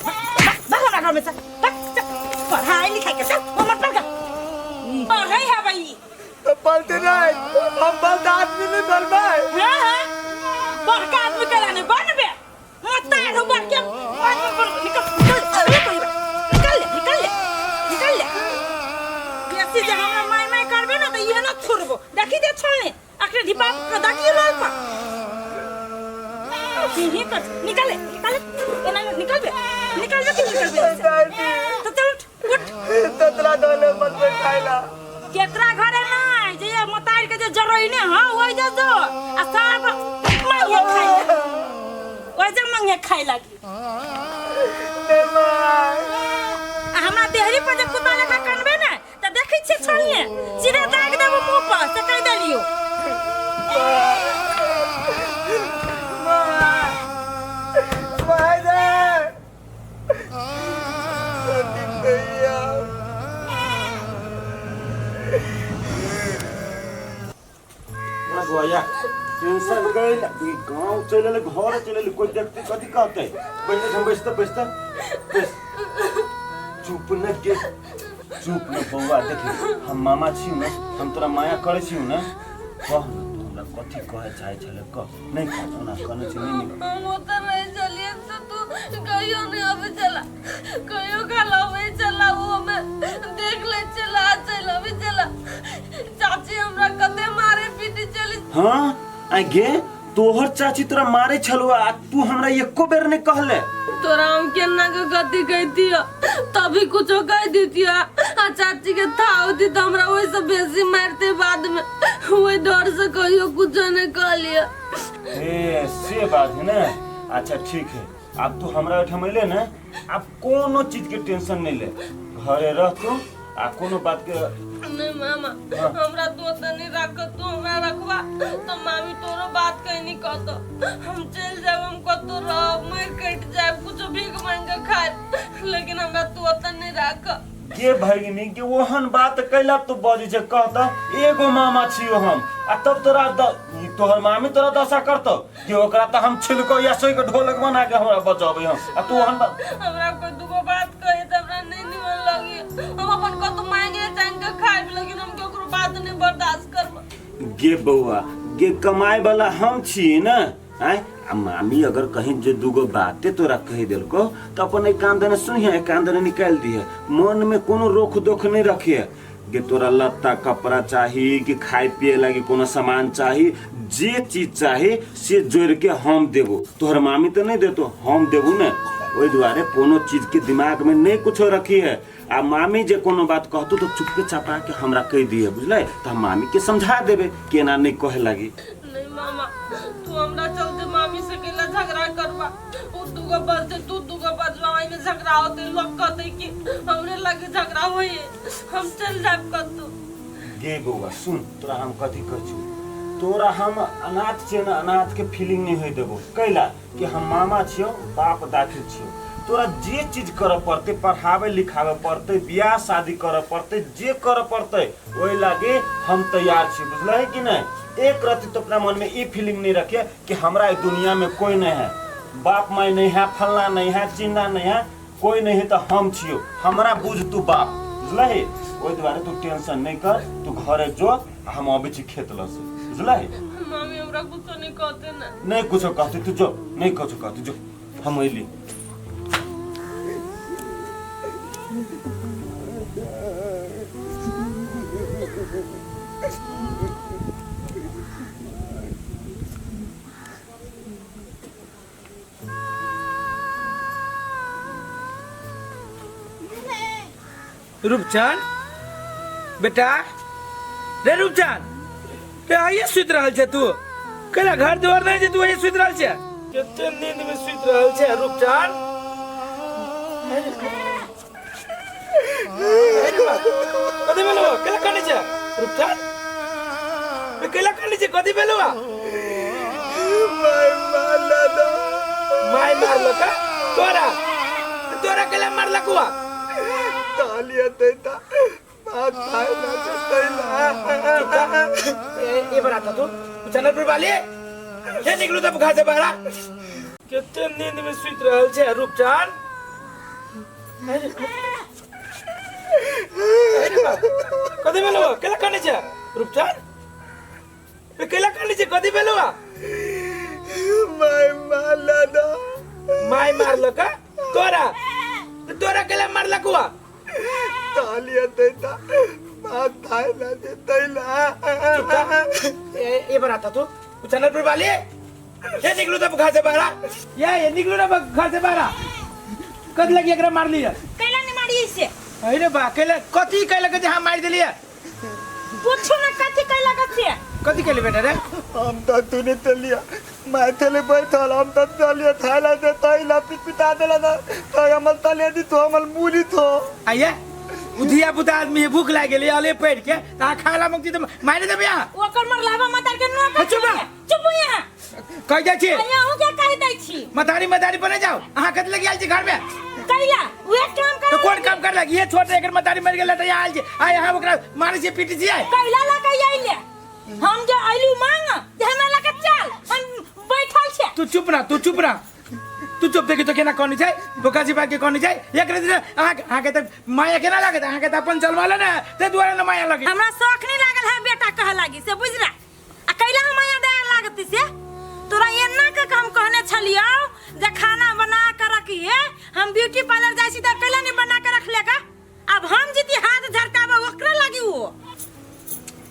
हमरा घर में से पढ़ाई लिखाई के चल हमर पढ़ पढ़ै है भाई तो पढ़ते नहीं हम बलदा आदमी नहीं बनबै। हां हां बड़का आदमी केला नहीं बनबे मत हो बढ़ के आदमी बन निकल निकल निकल ले निकल ले निकल ले बेसी जे हमरा माय माय करबे ना त इहे न छोड़बो देखी दे छोड़ने अखरे ढिपा के देखी रोल पर ही कर निकल ले निकल एना निकलबे निकलबे कि निकलबे तो चल उठ उठ ततरा डोले मत बैठाइला केकरा घरे नहीं जे मतार के जे जरोइने हां ओइ जे जो आ सब मांगे खाइ ओइ जे मांगे खाइ लागी आ हमरा देहरी पर जे कुत्ता लेखा कनबे ने त देखै छियै छोड़िए सीधे दाग देबो मुंह पर से कहि देलियो। माय रे भैया बुआ टेंशन गइल ई गांव चल एलै घर चल एलै कोई देखते कथी कहते। पहिले हम बैसते बैसते बैस चुप न के चुप न बौआ। देखी हम मामा छी न, हम तोरा माया करै छी न, कह न तू हमरा कथी कहे चाहे छले कह। नहीं कह ओना कहने छी नहीं निक। हम ओतऽ रहै छलियै तऽ तू कहियो नहि अबै छला, कहियो काल अबै छला, ओ हमे देख लै छला चलि अबै छला। चाची हमरा कते मारे पीटे छली। हां आ गे तोहर चाची तोरा मारे छलो आ तू हमरा एको बेर नहीं कहले। तोरा हम केना के गति कहतियो तभी कुछो कह दितियो आ चाची के था होती तो हमरा ओहि से बेसी मारते बाद में, ओहि डर से कहियो कुछो नहीं कहलियो। ए से बात है ना। अच्छा ठीक है, अब तू हमरा ओहिठाम अयले ने, अब कोनो चीज के टेंशन नहीं ले, घरे रह तू, आ कोनो बात के नहीं मामा हमरा तू ओतऽ नहीं राख, तू हमरा रखबा तो मामी तोरो बात कहीं नहीं कहतो। हम चल जाब, हम कतौ रहब, मर कट जाब, कुछ भीख मांग के खाए, लेकिन हमरा तू ओतऽ नहीं राख। के भगिनी के ओहन बात कैला तू बजै छै? कहता एगो मामा छियो हम, आ तब तोरा तोहर मामी तोरा दशा करतो कि ओकरा त हम छिलको या सोई के ढोलक बना के हमरा बचाबै हम, आ तू ओहन बात हमरा कोई दुगो बात कहे त हमरा नहीं निमन लगी। हम अपन कतौ मांगे चांग के खाए, लेकिन हम केकरो बात नहीं बर्दाश्त करब। गे बौआ गे, कमाए वाला हम छी ना, आय आ मामी अगर कहीं जे दूगो बाते तोरा कही देलको तो अपन एक कान देने सुनिहे, एक कान देने निकाल दिहे, मन में कोनो रोक दोख नहीं रखिए। गे तोरा लत्ता कपड़ा चाही कि खाए पिए लागी कोनो सामान चाही, जे चीज चाही से जोड़ के हम देबो। तोहर मामी तो नहीं देतो, हम देबू ने। ओहि दुआरे कोनो चीज के दिमाग में नहीं कुछो रखी है। आ मामी जे कोनो बात कहतो तो चुपके चापा के हमरा कह दिए, बुझले? तो हम मामी के समझा देबे कि एना नहीं कहे लागी। नहीं मामा, तू हमरा चलते मामी से केला झगड़ा करबा, उ दुगो बजते तू दुगो बजबा, ओइ में झगड़ा होते, लोग कहते कि हमरे लगे झगड़ा होई, हम चल जाब कतौ। गे बौआ सुन, तोरा हम कथी कहै छी, तोरा हम अनाथ छियै ना, अनाथ के फीलिंग नहीं होय देबो। कैला कि हम मामा छियौ, बाप दाखिल छियौ। तोरा जे चीज करऽ पड़तै, पढ़ावे लिखावे पड़तै, बियाह शादी करऽ पड़तै, जे करऽ पड़तै ओहि लागी हम तैयार छी, बुझलही कि नहीं? एक रत्ती तो अपना मन में ई फीलिंग नहीं रखे कि हमरा ई दुनिया में कोई नहीं है, बाप माई नहीं है, फलना नहीं है, चिन्ना नहीं है, कोई नहीं है तो हम छियौ, हमरा बुझ तू बाप, बुझलही? ओहि दुआरे तू टेंशन नहीं कर, तू घरे जो, हम अबै छी खेत लऽ से, बुझलही? मामी हमरा कुछो नहीं कहते ना। नहीं कुछो कहते, तू जो, नहीं कुछो कहते, जो हम अइली। रूपचंद बेटा, रे रूपचंद, रे आइए सुति रहल छै तू, केला घर दुआर नहीं छै, तू आइए सुति रहल छै, कते नींद में सुति रहल छै रूपचंद। कथी भेलौ? केला कानै छै रूपचंद? रे केला कानै छै, कथी भेलौ? My मारलक। My मारलक तोरा? तोरा केला मारलक हुआ? तालिया देता बात भाई ना चतैला। ए बराता तू चैनल पर वाली ये निकलू तब घर से बाहर। कते नींद में सुति रहल छै रूपचंद। कथी भेलौ? केला कानै छै रूपचंद? रे केला कानै छै, कथी भेलौ? My मारलक। My मारलक तोरा? तोरा केला मारलक हुआ? तालिया देता बात भाई ना चतैला। ए बराता तू चैनल पर वाली ये निकलू तब घर से बाहर, ये निकलू ना घर से बाहर। कद लगी एकरा मार लिया? कैला नहीं मारी से? अरे बा कैला कथी कैला के जे हम मार देलिए? पूछो ना कथी कैला के से? कथी कैले बेटा रे? हम तो तूने तलिया मैं थले बैठल, हम तो तलिया थाला दे तैला पिट पिटा देला ना, तो हमल तलिया दी तो हमल मूली तो आइए उधिया पुता आदमी है, भूख लाग गेलै अले पेट के ता खाला मंगती त मारि देबै यहाँ। ओकर मरलावा मातार के नो चुप चुप यहाँ कह जाइ छी। यहाँ हूं के कह दै छी? मतारी मतारी बने जाओ, अहाँ कत लगी आयल छी घर में? कैला उहे काम कर तो कौन काम कर लगी? ये छोट एकर मतारी मर गेल त यहाँ आयल छी, आ यहाँ ओकरा मारै छी पीटी छी। कैला लगा आइले हम जे आइलू मांग जे हमरा लगा चल, हम बैठल छी। तू चुप रह, तू चुप रह, तू चुप। देखी तो केना कहनी छै, बोकाजी बा के कहनी छै, एक दिन अहाँ अहाँ के त माया केना लागत? अहाँ के त अपन चलवाले ने ते दुआरे न माया लगे। हमरा शौक नहीं लागल है बेटा कह लागी से, बुझला? आ कैला हम माया दे लागत से? तोरा एना के हम कहने छलियौ जे खाना बना के रखिए, हम ब्यूटी पार्लर जाइ छी त कैला नहीं बना के रख लेगा? अब हम जीती हाथ झरकाबे ओकरा लागी वो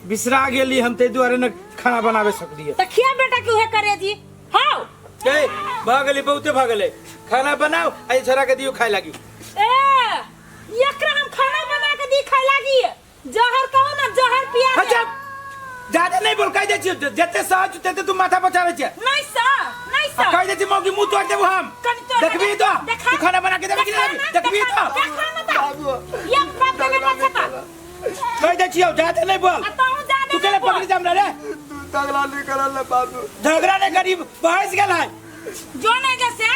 बिसरा गेली हम, ते दुआरे न खाना बनावे सकलिए। त खिया बेटा के उहे करे जी। हां ए भागले, बहुते भागले, खाना बनाओ आ छोरा के दियो खाए लागी। ए एकरा हम खाना बना के दी खाए लागी, जहर कहो ना जहर पिया। अच्छा ज्यादा नहीं बोल, कह दे छी जते सहज तते तू माथा पचावे छे। नहीं सर, नहीं सर। कह दे छी मौगी मुंह तोड़ देबो हम। देखबी तो तू खाना बना के देबे कि नहीं? देखबी तो ये बाप के बेटा छता। कह दे छियौ जादे नहीं बोल आ तहु जादे तू केले नहीं बोल। पकड़ी जा हमरा रे तू झगड़ा नहीं करल बाबू झगड़ा नहीं करी बहस गेल है जो नहीं जैसे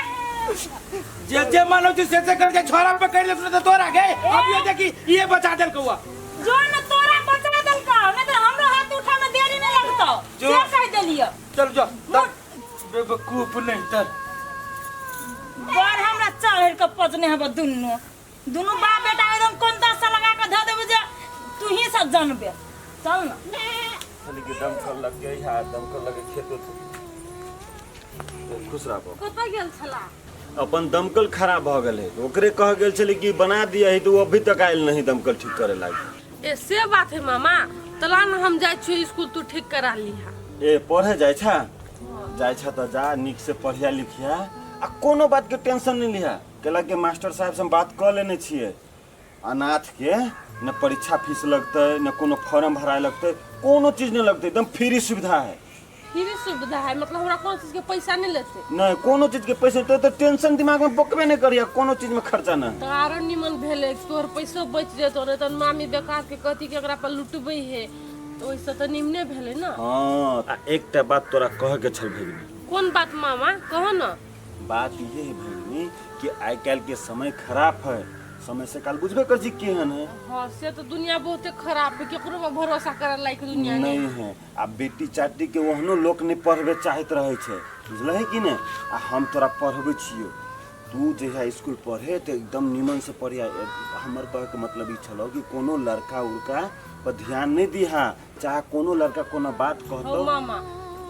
जे जे मानो छी से से कर के छोरा पकड़ ले तो तोरा के अब ये देखी ये बचा देल कौआ जो न तोरा बचा देल का नहीं तो हमरो हाथ उठा में देरी नहीं लगतो जो। से कह देलियो चल जो बेवकूफ नहीं तर बड़ हमरा चढ़ के पजने हब दुन्नु दुन्नु बाप बेटा एकदम कोन दशा लगा के धऽ देबे जे तू ही सब जानबे चल ना खाली के दमकल लग गई है दमकल लगे खेत उत खुश रहो कतऽ गेल छला अपन दमकल खराब भऽ गेलै ओकरे कह गेल छलै कि बना दिया है तो वो अभी तक आयल नहीं दमकल ठीक करे लागी ए से बात है मामा तला न हम जाइ छियै स्कूल तू ठीक करा लिहा ए पढ़े जाइ छा जाइ छा तऽ जा नीक से पढ़िया लिखिया आ कोनो बात के टेंशन नहीं लिहा कैला के मास्टर साहब से हम बात कऽ लेने छियै अनाथ के न परीक्षा फीस लगतै न कोनो फॉर्म भराए लगतै कोनो चीज नहीं लगतै एकदम फ्री सुविधा है फ्री सुविधा है मतलब हमरा कोनो चीज के पैसा नहीं लेते नहीं कोनो चीज के पैसे तो, तो टेंशन दिमाग में बकबे नहीं करिया कोनो चीज में खर्चा नहीं तऽ आरो निमन भेलै तोहर पैसो बचि जेतौ नहि तऽ मामी बेकार के कहती कि एकरा पर लुटबै है तऽ ओहिसँ तऽ निमने भेलै ने हाँ आ एकटा बात तोरा कह के छल भगिनी कोन बात मामा कह न बात ये है भगिनी कि आइ काल्हि के समय खराब है समय से काल बुझबे कर छी केहन है हाँ से तो दुनिया बहुते खराब है केकरो पर भरोसा करे लायक दुनिया नहीं है आ बेटी चाटी के ओहनो लोक नहीं पढ़बे चाहत रहे छै बुझलही कि ने आ हम तोरा पढ़बै छियो तू जहिया स्कूल पढ़े तऽ एकदम निमन से पढ़िया हमर कहके मतलब ई छलो कि कोनो लड़का उड़का पर ध्यान नहीं दिहा चाहे कोनो लड़का कोनो बात हौ कहतो मामा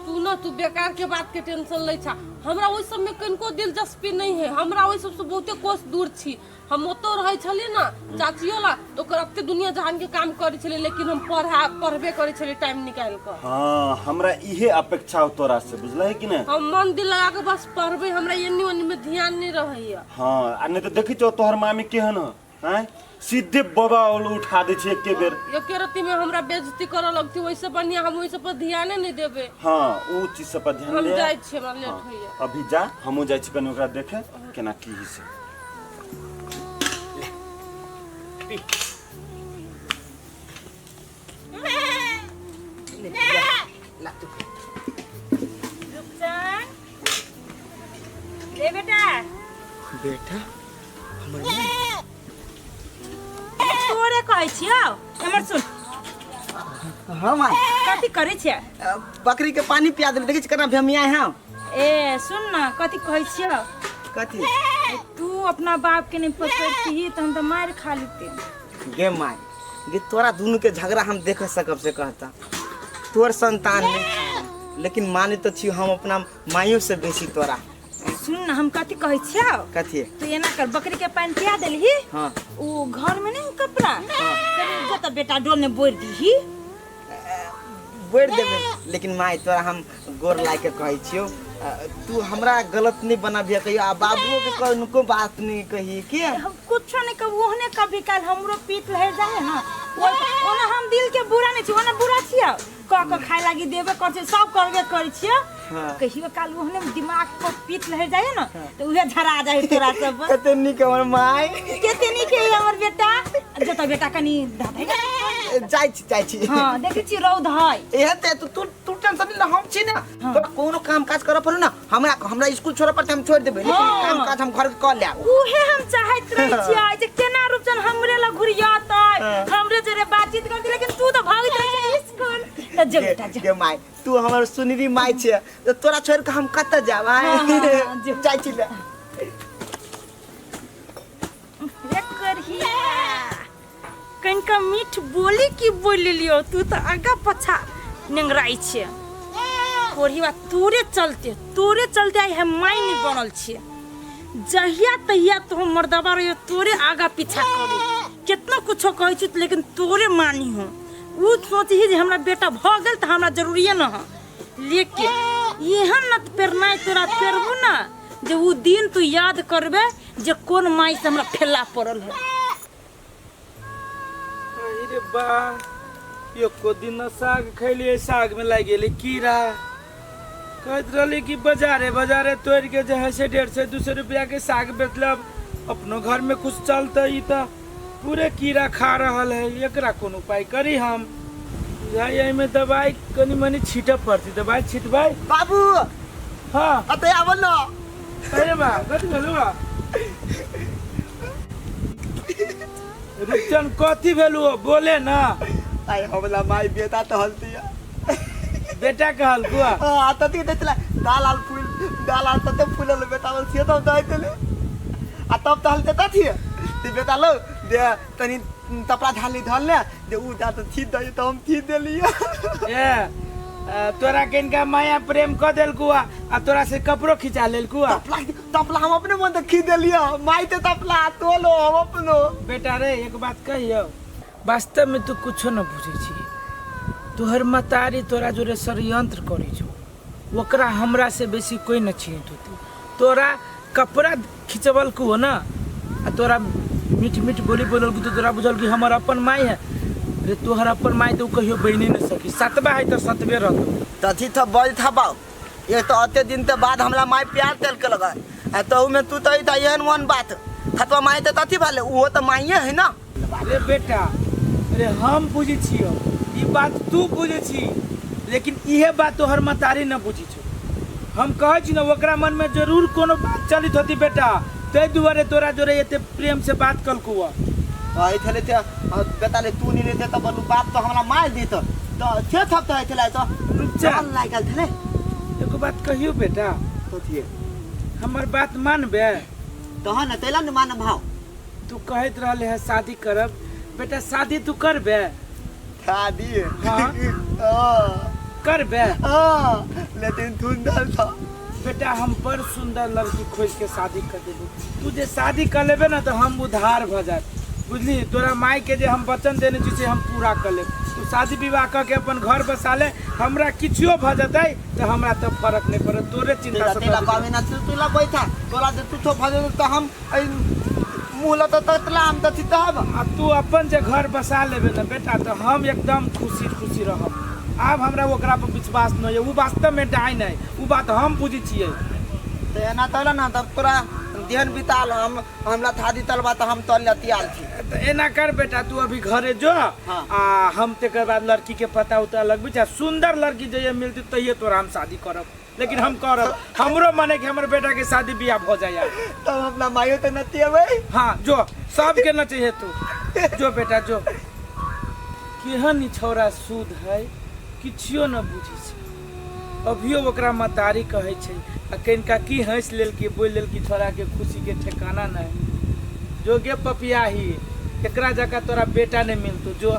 तू ना तू बेकार के बात के टेंशन लै छा हमरा ओहि सब में कनिको दिलचस्पी नहीं है हमरा ओहि सब से बहुते कोस दूर छी हम ओतौ रहै छलियै ना चाचियो ला तऽ ओकर एते दुनिया जहान के काम करै छलियै लेकिन हम पढ़ा पढ़बे करै छलियै टाइम निकालि कऽ हाँ हमरा इहे अपेक्षा हो तोरा से बुझलही कि ने हम मन दिल लगा के बस पढ़बै हमरा एन्नी ओन्नी में ध्यान नहीं रहैया हाँ आ नहीं तऽ देखै छौ तोहर मामी केहन ह आँय सीधे बाबा उठा दै छै एके बेर एके रत्ती में हमरा बेइज्जती करऽ लगती ओहिसे बढ़िया हम ओहि सब पर ध्याने नहीं देबै हाँ ओ चीज सब पर ध्यान हम दे जाइ छियै हमरा लेट हाँ, होइया अभी जा हमहूँ जाइ छी कनि ओकरा देखे केना की हइ से रुपचन ले बेटा बेटा तोरे कहै छियौ हमर सुन हाँ माय कथी करै छियै बकरी के पानी पिया देली देखै छी केना भेमिया है ए सुन न कथी कहै छियौ कथी तू अपना बाप के नहीं पकड़ती तो हम तो मार खा लेते गे माय गे तोरा दुनू के झगड़ा हम देख सकब से कहता तोर संतान नहीं लेकिन माने तो छी हम अपना माइयों से बेसी तोरा सुन न हम कथी कहै छियौ कथी तू एना कर बकरी के पानी पिया देलही हाँ उ घर में नहीं कपड़ा कनी जो तो बेटा डोल में बोर दीही बोरि देबै लेकिन माय तोरा हम गोर लाग के कहै छियौ तू हमरा गलत नहीं बनाबिह कहियो आ बाबुओ के कनको बात नहीं कही के हम कुछो नहीं कहू ओहने कभी काल हमरो पीत लहर जाए ना ओना हम दिल के बुरा नहीं छी ओना बुरा छियौ कह के खाए लागी देबे कर छियै सब करबे करै छियौ हाँ। कहियो काल ओहने दिमाग पर पीत लहर जाए ना तो उहे झरा जाए तोरा सब कते नीक हमर माय कते नीक है हमर बेटा जतऽ बेटा कनी धधै जाइ छी जाइ छी हाँ देखै छी रौद है एहन ते तू तू तू टेंशन नहीं ले हम छी ना तोरा कोनो काम काज करऽ पड़ो ना हमरा हमरा स्कूल छोड़ऽ पड़तै हम छोड़ देबै लेकिन हाँ। काम काज हम घर के कऽ लेब उहे हम चाहैत रहै छियै जे केना रूपचन हमरे लग घुरियतै हमरे जरे बातचीत करतै लेकिन तू तऽ भागैत रहै छै स्कूल तऽ जो बेटा जो गे माय तू हमर सुनरी माय छियै तऽ तोरा छोड़ के हम कतऽ जाब आँय? हाँ, हाँ, हाँ, जो। जाइ छी ले रे करहिया कनिका मीठ बोली की बोलि लियो तू तऽ आगा पछा नेंगराइ छियै कोढ़ीवा तोरे चलते आइ हम माय नहि बनल छियै जहिया तहिया तो हम मर्दबा रहियो तोरे आगा पीछा करी कितना कुछो कहै छी लेकिन तोरे मानी हो उ सोचही जे हमरा बेटा भऽ गेल तऽ हमरा जरूरिये न है लेकिन एहन न पेरनाइ तोरा पेरबू ना जे उ दिन तू याद करबे जे कोन माय से हमरा फेला पड़ल है अरे बा एको दिन न साग खैलिए साग में लागि गेलै कीड़ा कहैत रहली कि बाजारे बाजारे तोड़ के जे है से 150 200 रुपया के साग बेचलब अपनो घर में कुछ चलते ई तऽ पूरे कीड़ा खा रहल है। एकरा कोन उपाय करी हम? बुझाइ एहिमे दवाई कनि मनि छीटऽ पड़तै। दवाई छिटबै बाबू। हाँ। अतः आवल ना। अरे बा, कथी भेलौ बा? रुपचन, कथी भेलौ? बोले ना। आई हमला माई बेटा तो हलती है। बेटा कहल कुआ? हां, तती देखला दाल आल फूल दाल आल तते फूलल बेटा बल छिए तब दइ देले आ तब तो हलते तथी ते बेटा लो दे तनी तपड़ा झाली धल ले दे उ जा तो थी दइ तो हम थी देलिए। ए तोरा के इनका माया प्रेम क देलकुआ आ तोरा से कपड़ो खिंचा लेलकुआ? तपला तपला हम अपने मन से खी देलिए माई ते तपला तोलो हम अपनो। बेटा रे, एक बात कहियो, वास्तव में तू कुछो न बुझै छी। तोहर मतारी तोरा जोरे षड्यंत्र करै छौ, ओकरा हमरा से बेसी कोई न चिन्हैत होतै। तोरा कपड़ा खिंचबलकू हो ना आ तोरा मीठ मीठ बोली बोललकू तो तोरा बुझल कि हमर अपन माई है। रे तोहर अपन माई तो कहियो बनि न सकी। सतबा है तो सतबे रहतौ। तथी तो बल था बाऊ, ये तो अते दिन ते बाद हमरा माई प्यार तेल के लगा आ तो में तू तो ई एहन वन बात खतवा माई ते तथी भाले उहो तो माइए है ना। रे बेटा रे, हम बुझै छियौ ई बात, तू बुझै छी, लेकिन इहे बात तोहर मतारी न बुझै छौ। हम कहै छी ने, ओकरा मन में जरूर कोनो बात चलित होती बेटा, ताहि दुआरे तोरा जोरे एते प्रेम से बात कलकू। आई थले ते बेटा ले तू नहीं लेते तो बलू बाप तो हमरा मार दी तो थे थप तो थले तो चल लागल थले। एगो बात कहियो बेटा? तो थिए हमर बात मानबे? तहन न तैला न मान भाव। तू कहैत रहले है शादी करब, बेटा शादी तू करबे? शादी? हाँ। करबे? हाँ, लेकिन धुन धल था बेटा। हम बड़ सुंदर लड़की खोज के शादी कर देबो। तू जे शादी कर लेबे ना तो हम उधार भ जाए, बुझली? तोरा माई के जे हम वचन देने छी से हम पूरा कर लेब। तू शादी विवाह कर के अपन घर बसा ले, हमरा किछुओ भ जतै तो हमरा तो फर्क नहीं पड़त, तोरे चिंता से। तेला पावे ना तू तुला बैठा तोरा जे तू तो भ जतै तो हम मुँह ल तो ततला हम तो चितब। आ तू अपन जे घर बसा लेबे ना बेटा तो हम एकदम खुशी खुशी रहब। आब हमरा ओकरा पर विश्वास नहीं है, वो वास्तव में डाइन है, वो बात हम बुझै छियै। तो एना तोला ना तब तोरा देहन बिताल हम हमरा थादी तलबा तो हम तल लतियाल छी। तो एना कर बेटा, तू अभी घरे जो। हाँ। आ हम तेकर बाद लड़की के पता उता लगबी छै, सुंदर लड़की जइए मिलती तहिए तोरा हम शादी करब, लेकिन हम करब। हमरो मने कि हमर बेटा के शादी बियाह भ जाए। तब हमरा माइयो तो नतियेबै। हाँ जो, सबके न चाहिए तू जो बेटा जो। केहन ई छौड़ा सूद है, किछियो न बुझै छै। अभियो ओकरा मतारी कहै छै आ कनिका की हँसि लेलकी बोलि लेलकी, छोड़ा के खुशी के ठिकाना नहीं। जो गे पपियाही, एकरा जकाँ तोरा बेटा नहीं मिलतो। जो